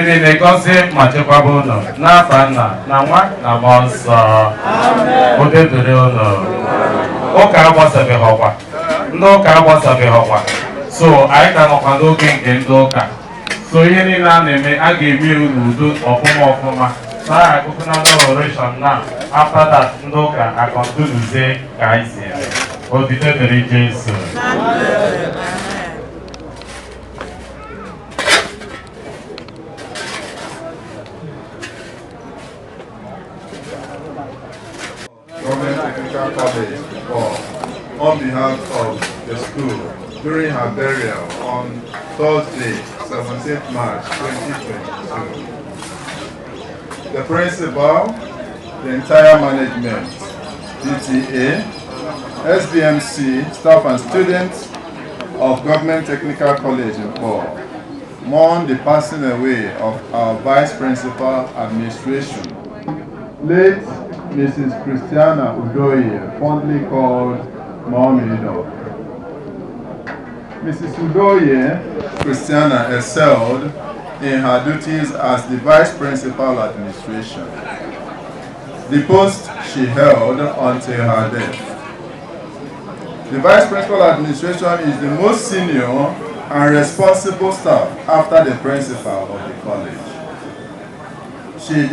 Niile gọzie ma chekwaba ụlọ n'afa nna na nwa na mmụọ nsọ. Udo dịrị ụlọ. Ụka agbasabeghị ọkwa. Ndị ụka agbasabeghị ọkwa. So anyị ka nọkwa n'oge nke ndị ụka. So ihe niile a na-eme a ga-eme iwu n'udo ọfụma ọfụma. So anyị agụkọna oration na after that ndị ụka akọntinuzie ka anyị si eme. Otito dịrị Jesu. Government Technical College on behalf of the school during her burial on Thursday, 17th March 2022. The principal, the entire management, DTA, SBMC, staff and students of Government Technical College in Paul mourn the passing away of our Vice Principal Administration, late Mrs. Christiana Udoye, fondly called Mommy Dog. Mrs. Udoye Christiana excelled in her duties as the Vice Principal Administration, the post she held until her death. The Vice Principal Administration is the most senior and responsible staff after the principal of the college. She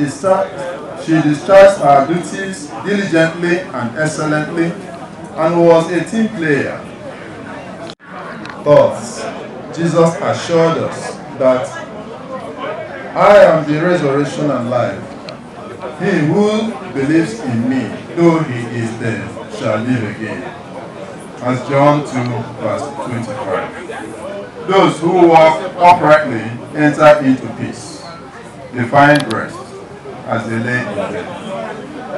discharged her duties diligently and excellently and was a team player. Thus, Jesus assured us that I am the resurrection and life. He who believes in me, though he is dead, shall live again. As John 2, verse 25. Those who walk uprightly enter into peace. They find rest as they lay in bed.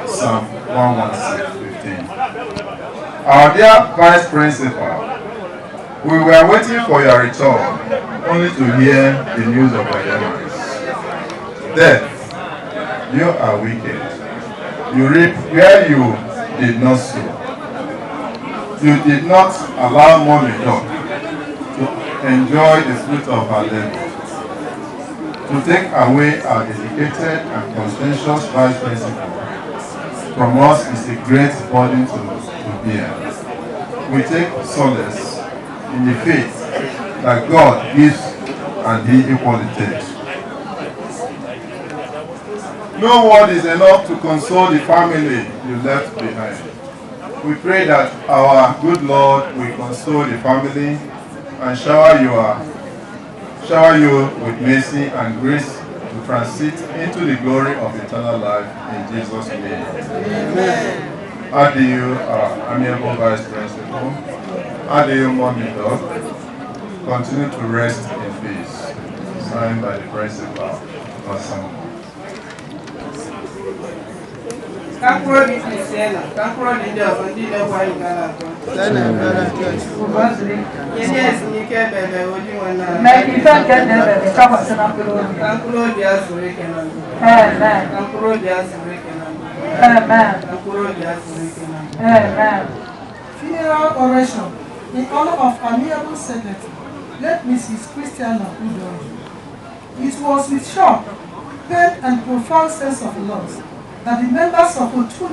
Psalm 116, 15. Our dear Vice Principal, we were waiting for your return, only to hear the news of your demise. Death, you are wicked. You reap where you did not sow. You did not allow Mommy Dog to enjoy the fruit of her labor, to take away our dedicated and conscientious Vice Principal from us is a great burden to bear. We take solace in the faith that God gives and He equally takes. No word is enough to console the family you left behind. We pray that our good Lord will console the family and shower you with mercy and grace to transit into the glory of eternal life in Jesus' name. Amen. Adieu, our amiable Vice Principal. Adieu, Mommy Dog. Continue to rest in peace. Signed by the Principal. Awesome. Amen. Funeral oration in honor of amiable secretary, late Mrs. Christiana Udoye. It was with shock, pain, and profound sense of loss that the members of Otu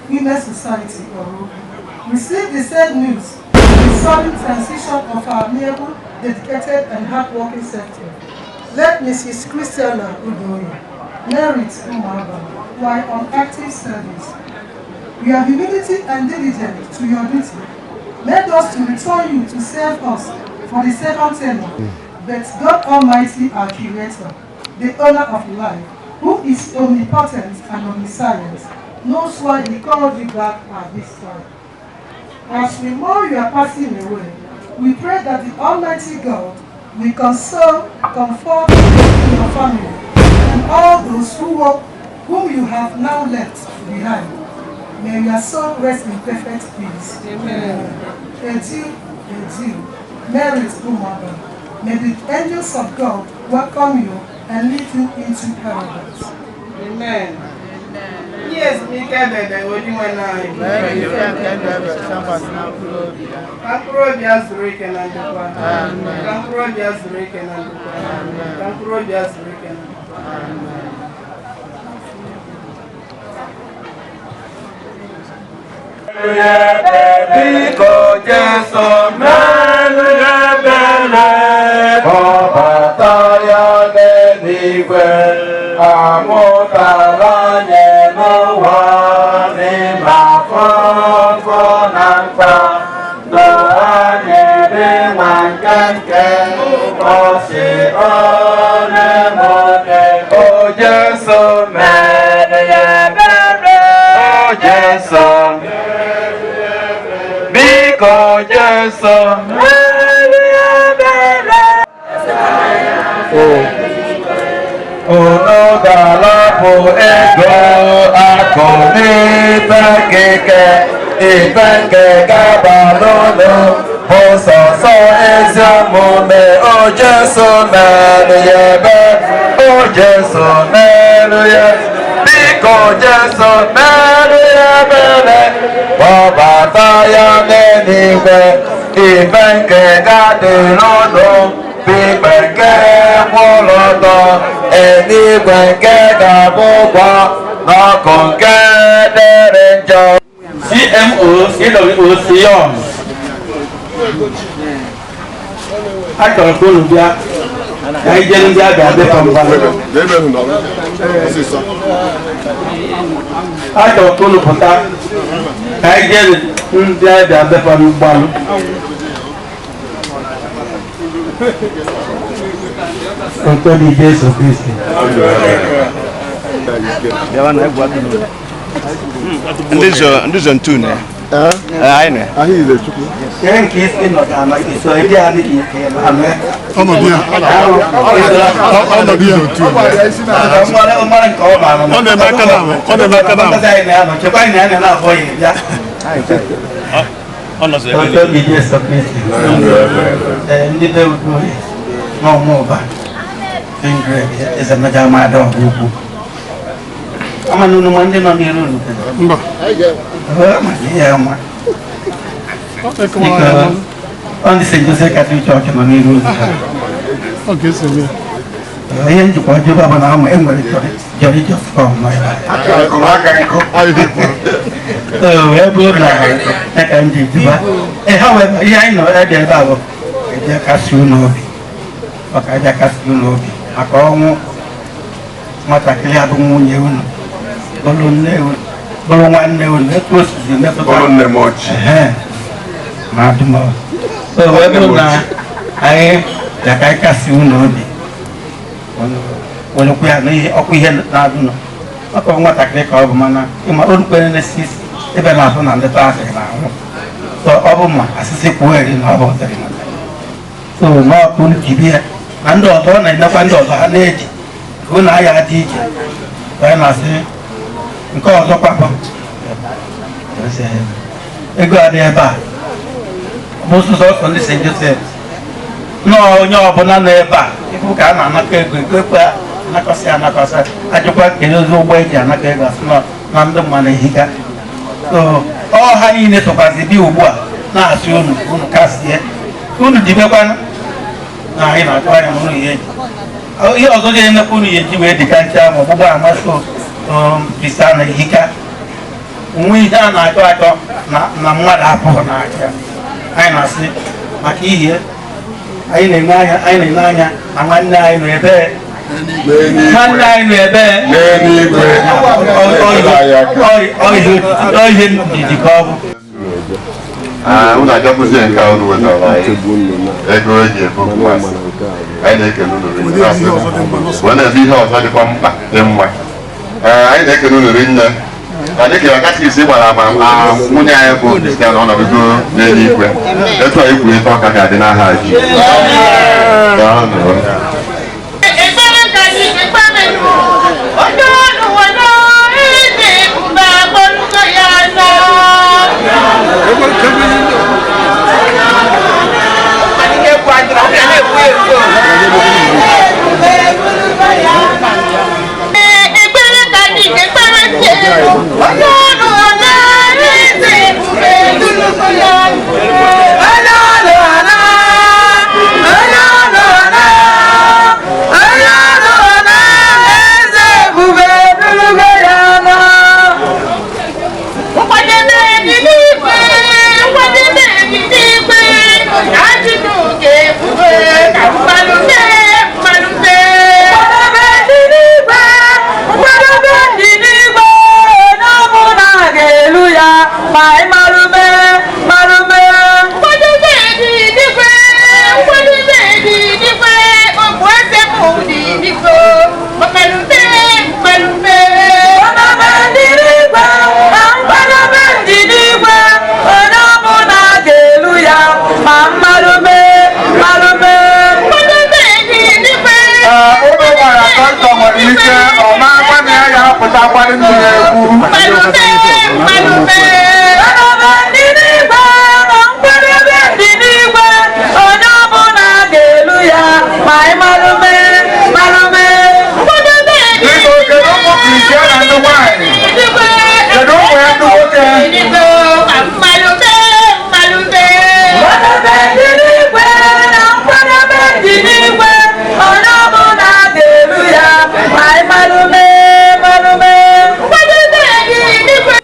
Women's Society, Oro, received the sad news of the sudden transition of our amiable, dedicated, and hardworking secretary, late Mrs. Christiana Udoye, Merit Umaba, while on active service. Your humility and diligence to your duty made us to return you to serve us for the second tenure. But God Almighty, our Creator, the owner of life, who is omnipotent and omniscient, knows why he called you back at this time. As we mourn your passing away, we pray that the Almighty God will console, comfort your family and all those whom you have now left behind. May your soul rest in perfect peace. Amen. Adieu, adieu. Merit Umaba. May the angels of God welcome you and lead you into paradise. Amen. Yes, Biko Jesu melụ ya ebere, kpọbata ya n'eluigwe, amụtala anyị n'ụwa n'ime afọ na mkpa, ndụ anyị dị nwa nkenke, ụbọchị ole ma ole. O Jesu melụ ya ebere, o Jesu, biko Jesu melụ ya ebere. Unu ga-alapụ ego akụ n'ife keke, ife nke gaba n'ụlọ bụ sọsọ ezi omume. O Jesu melụ ya ebere, o Jesu melụ ya, biko Jesu melụ ya ebere, kpọbata ya n'eluigwe, ife nke ga-adịrị ụnụ ikpe nke kwụrụ ọtọ, eluigwe nke ga-abụ ụgwọ n'ọkụ nke dịrị njọ. CMO CWO Sion, a chọrọ ka unu bịa ka anyị jere ndị abịa dịka mgbalị. A chọrọ ka unu pụta ka anyị jere ndị abịa dịka mgbalụ. Otito Jesu Kristi. Ndị zo ntu na anyị nọ. Ihe nke isi nọ ka ama iso ndị a dịka ike anụ. Ọnọdụ ya. Ọnọdụ ya otu. Mmadụ nke ọ maara. Ọ na-eme aka na ọ na-eme aka na. Anyị na-anọ chekwa anyị na na-abọ ya bịa. Otito Jesu Kristi. Ndị be udo n'ọmụ ụba. Ingrid eze mmeja amada ọgụ ukwu. Ama n'unu ma ndị nọ n'iru unu. Mba. Ma ihe ọma. Ọ ndị St. Joseph Catholic Church nọ n'iru unu. Ọ ga-eso ya. Ihe njikwa ọjọọ bụ na ama e nwere Jolly Just Come nọ ebe a. Ee, ebe ọ na ya ka m ji juba. Ee, however, ihe anyị nọ ebe a bụ eje kasị unu obi. Ọ ka eje kasị unu obi maka ọnwụ nwatakịrị abụ nwunye unu, bụrụ nne unu, bụrụ nwanne unu, etu o sizi metụta. Bụrụ nne m ochie. Ma dum ọ. So ebe bụ na anyị bịa ka anyị kasị unu obi. Werekwa ya n'ihe ọkụ ihe na-adụ nọ. Maka nwatakịrị ka ọ bụ mana ịma olu kwere na-esi isi ebe na-afụ na nleta asịrị na-anwụ. So ọ bụ ma asịsị kwuo eri na ọ bụ dịrị na. So n'ọkụ unu jibi ya na ndị ọzọ ọ na-emekwa ndị ọzọ ha na-eji ka unu aya dị iche. Anyị na-asị nke ọzọ kwapụ ego adị ebe a bụ sọsọ ndị St. Joseph nọọ onye ọbụla nọ ebe a ịfụ ka a na-anakọ ego ego ekwe anakọsị anakọsị ajụkwa kedu ozi ụgbọ eji anakọ ego asị na ndị mmadụ ehika. So ọ ha niile sokwazi bịa ugbu a na-asị unu unu kasie unu jibekwanụ na anyị na-atụ anya na unu ya eji ihe ọzọ ga-emekwa unu ya eji wee dịka nche ahụ ọgbụgba amasị bisa na ehika nwe ihe a na-achọ achọ na mmadụ apụghị n'aka. Anyị na-asị maka ihe anyị na-ene anya na nwanne anyị nọ ebe nwanne anyị nọ ebe n'eluigwe. Ọ ihe ndidi ka ọ bụ. Unu abịakwuzie nke a unu wetara anyị ego eji ebu masị. Anyị na-ekele unu rinne. Wee na-eme ihe ọzọ dịkwa mkpa dị mma. Anyị na-ekele unu rinne. Ka dịka katikisi gbara ama nwunye anyị bụ Kristian ọnọdụgo n'eluigwe. Etu anyị kwuru ife ọka ga-adị n'aha Jizọs. Ọlọ́run ọ̀la, Ọlọ́run ọ̀la. Na-agbara mmiri egwu. Mmalụme, mmalụme. Nkwadebe dị n'igwe, nkwadebe dị n'igwe, onye ọbụla ga-elu ya ma ị malụme, malụme. Nkwadebe dị Biko, kedu ụmụ Kristiana ndị nwanyị? n'igwe, Kedu ụmụ ya ndị nwoke? n'igwe, ma mmalụme, mmalụme. Nkwadebe dị n'igwe, na nkwadebe dị n'igwe, onye ọbụla ga-elu ya ma ị malụme, malụme. Nkwadebe dị n'igwe,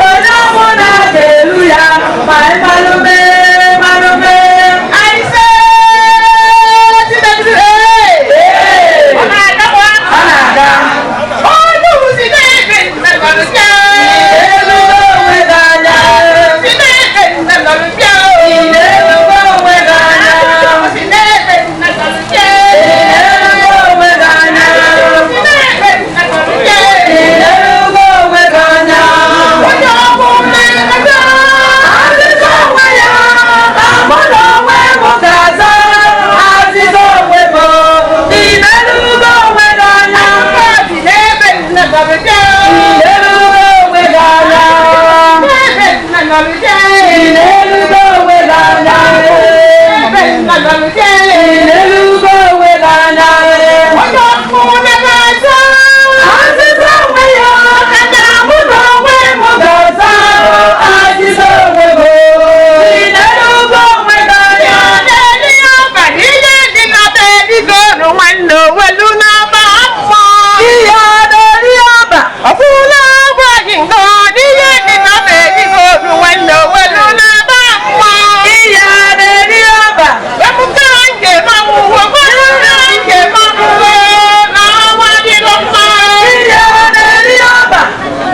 onye ọbụla ga-elu ya ma ị malụme, malụme. I say, ọ na-agakwa? Ọ na-aga. Onye ozi na-ebe nne nọrọ bịa. Ị na-elugo onwe gị anya. Si na-ebe nne nọrọ bịa. Ị na-elugo onwe gị anya. Si na-ebe nne nọrọ bịa. Ị na-elugo onwe gị anya. Si na-ebe nne nọrọ bịa. Ị na-elugo onwe gị anya. Onye ọbụ na-emeta. Azịza onwe ya. Mụ na onwe m ga-aza. Azịza onwe m. Ị na-elugo onwe gị anya. Si na-ebe nne nọrọ bịa. Ị na-elugo onwe gị anya. Ebe nne nọrọ bịa. Ị na-elugo onwe gị anya. Ebe nne nọrọ bịa. Ị na-elugo onwe gị anya. Onye ọkụ na-aza. Azịza onwe ya. Ka mụ na onwe m ga-aza. Azịza onwe m. Ị na-elugo onwe gị anya. Ihe na-eri ọba. Ọkwụla ọgwụ gị nke ihe dị na be eluigwe nwanne owelu na-aba mmụọ. Ihe na-eri ọba. Ebuka njem ọnwụwo, bụrụ njem ọnwụwo na ọnwa dịrọ mma. Ihe na-eri ọba.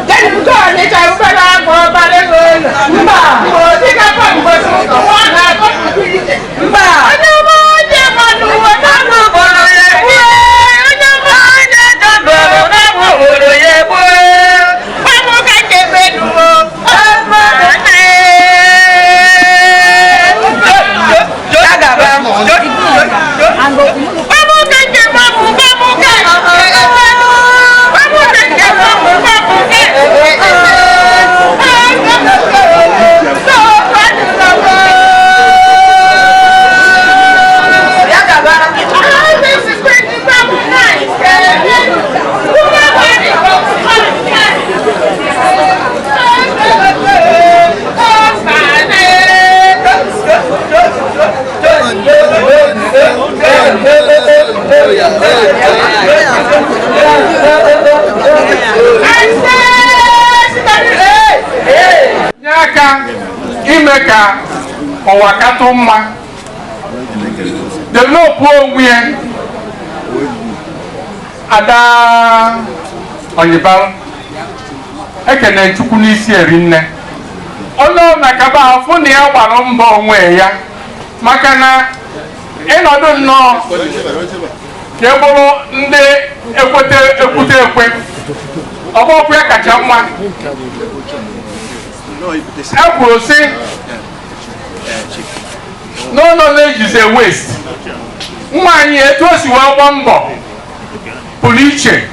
Jenugo Ọnịcha ụfọdụ agụ ọbara ego ụlọ. Mba. Mgbe osikapa mgbe ụwa na-akọ Mba. Onye ọma onye mmadụ ụwa na-anụ bọrọ ya egbuo. Onye ọma onye jọbọrọ na-anụ bọrọ ya egbuo. Gbamụ ka njem enuwo. Gbamụ ka njem ọmụ, gbamụ ka njem enu. Gbamụ ka njem ọmụ, gbamụ ka njem Nye aka ime ka ụwa katụ mma, developụ onwe ya. Ada Onyibara, ekene Chukwu n'isi eri nne. Onye ọ na-akaba afụ na ya gbara mbọ onwe ya, maka na ịnọdụ nnọọ ka e bụrụ ndị ekwete ekwute ekwe ọgbọkwụ ya kacha mma. E kwuru sị no knowledge is a waste. Nwaanyị etu o si wee gbaa mbọ pụrụ iche,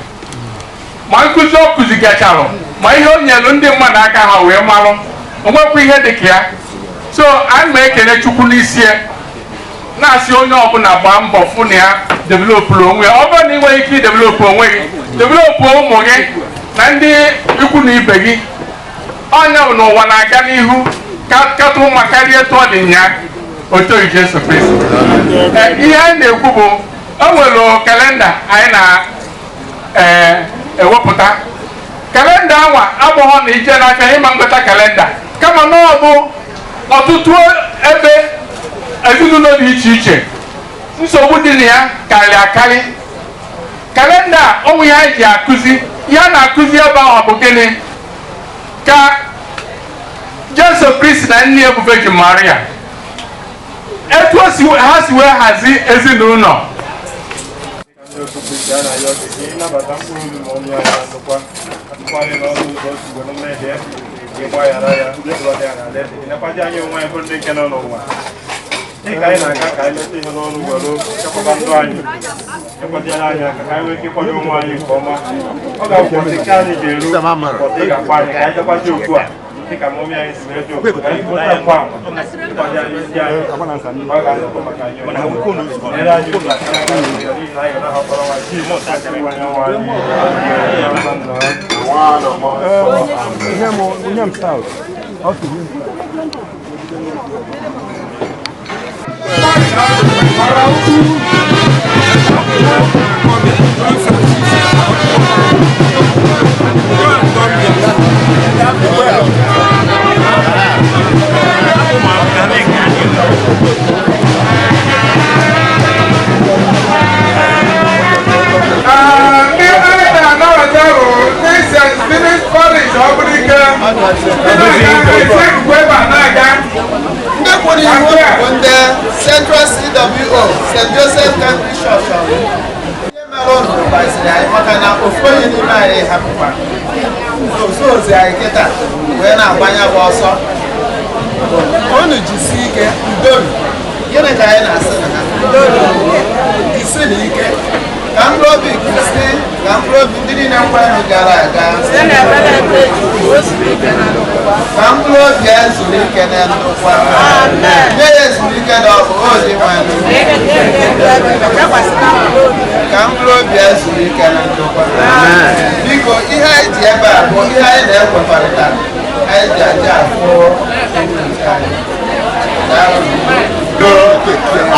ma nkụzi ọ kụzigachalụ ma ihe o nyelu ndị mmadụ aka ha wee malụ, o nwekwa ihe dị ka ya. So anyị ma ekele Chukwu n'isi ya, na-asị onye ọbụla gbaa mbọ fụ na ya developụrụ onwe ya. Ọ bụrụ na ị nweghị ike idevelopụ onwe gị, developụ ụmụ gị na ndị ikwu na ibe gị. Ọnya bụ n'ụwa na-aga n'ihu katụ mma karịa etu ọ dị nya otu Jesu Kristi. Ihe anyị na-ekwu bụ o nwere kalenda anyị na-ewepụta. Kalenda anwa abụghọ na ije n'aka ịma ngweta kalenda, kama na ọ bụ ọtụtụ ebe ezinụlọ dị iche iche nsogbu dị na ya karịrị akarị. Kalenda onwe ihe anyị ji akụzi ihe a na-akụzi ebe ahụ bụ gịnị? Ka Jesu Kristi na nne ya bụ Virgin Maria, etu ha si wee hazi ezinụlọ. Dịka anyị na-aga ka anyị leta ihe n'ọnụ were chekwaba ndụ anyị, chekwadiere anyị aka ka anyị nwee ike ịkwado onwe anyị nke ọma. Ọ ga-abụ nke anyị ga-eru ụbọchị ị ga-akpọ anyị ka anyị chekwazi okwu a dịka mọmị anyị si wee dị okwu ka anyị kwụta nkwa ịkwado anyị isi anyị. Ọ ga-adịkwa maka anyị nyere anyị ụlọ aka n'ihi na anyị ga na-ahọpụrụ nwa Jizọs Ndị anyị na-anabata bụ ndị St. Stephen's Parish Ogbunike. Ndị na-aga ebe a na-aga. Ndị kwuru iwu bụ ndị Central CWO St. Joseph Catholic Church. Ihe mere ụnụ gbaziri anyị maka na ofu onye n'ime anyị hapụkwa ozu anyị kịta wee na-agbanya bụ ọsọ. Unu jisie ike udoru. Gịnị ka anyị na-asị na ha? Jisi na ike ka mkpụrụ obi Kristi, ka mkpụrụ obi ndị niile nkwenụ gara aga, ka mkpụrụ obi ya zuru ike na ndokwa, nye ya ezumike na ọ bụ ozi nwanne, ka mkpụrụ obi ya zuru ike na ndokwa. Biko ihe anyị ji ebe a bụ ihe anyị na-ekwekọrịta, anyị ji aja afụ anyị.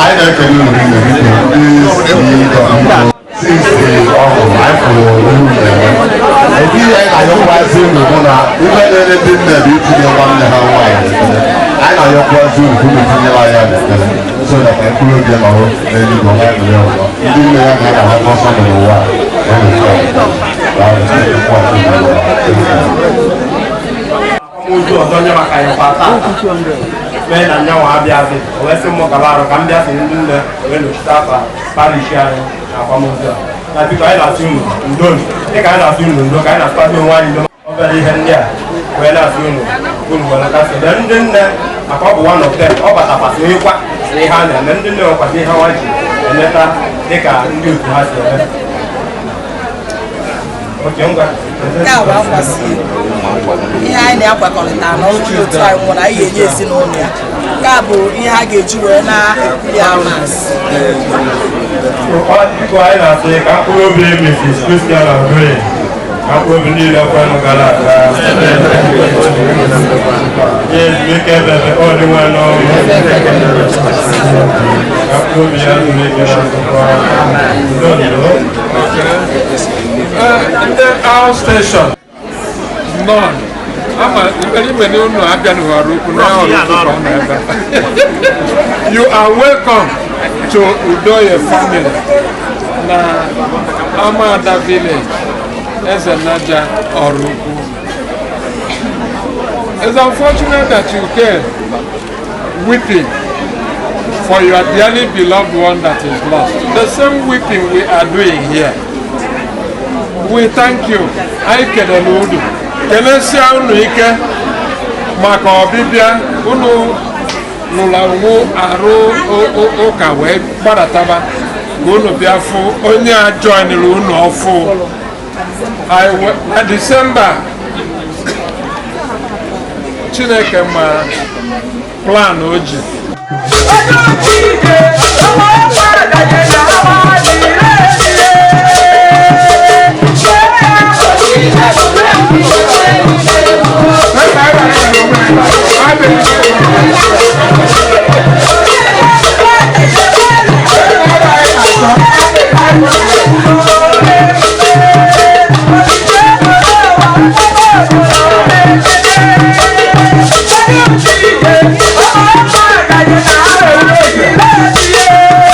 Anyị na-ekele unu rinne ndị ọhụrụ anyị fụrụ unu na-eme. Ebe ihe anyị na-ayọkwazi unu bụ na ife na-ele ndị nne bụ itinye nwanne ha nwaanyị n'ekpere. Anyị na-ayọkwazi unu ka unu tinyere anyị ya n'ekpere so that ka mkpụrụ obi nọrọ n'eluigwe nwa ya nọrọ ọzọ. Ndị nne ya ga-ana ha n'ọsọ n'ụwa ozu ọzọ nye maka anyị kwa taa mee na nyanwa abịazi o wee sị m gaba arụ ka m bịa si ndị nne wee nọchite afa parish anyị na akwamozu a. Na biko anyị na-asị unu ndo, dịka anyị na-asị unu ndo ka anyị na-asịkwazi onwe anyị ndo obere ihe ndị a wee na-asị unu unu were kasị lee ndị nne maka ọ bụ one of them ọ batakwasị ịkwa na ihe a na-eme. Ndị nne nwekwasị ihe ha ji emeta dịka ndị otu ha si eme. Nke a bụ akwasị ihe anyị na-akwakọrịta n'ọnụ ndị otu anyị nwụrụ anyị ga-enye ezinụlọ ya. Nke a bụ ihe a ga-eji wee na-ekwuli amasị. Biko anyị na-asị ka mkpụrụ obi Mrs. Christiana Odoye, ka mkpụrụ obi niile kwenụ gara aga nye ezumike ebebe ọ dị nwenụ, ka mkpụrụ obi ya zuru ike na ndokwa. Ndị our station none ama ime na unu abịanụghara okwu na ọrụ okwu ka ọ nọ ebe a. You are welcome to Udoye family na Amada village, Ezenaja, Oraukwu. It's unfortunate that you came weeping for your dearly beloved one that is lost. The same weeping we are doing here. We thank you. Anyị kelere unu, kelesia unu ike maka ọbịbịa unu lụrụ anwụ arụ ụka wee gbadataba ka unu bịa fụ onye a joinere unu ọfụ. Na Disemba Chineke ma plan o ji. Yeah.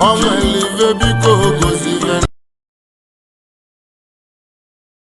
Ọnwa elive biko gozi.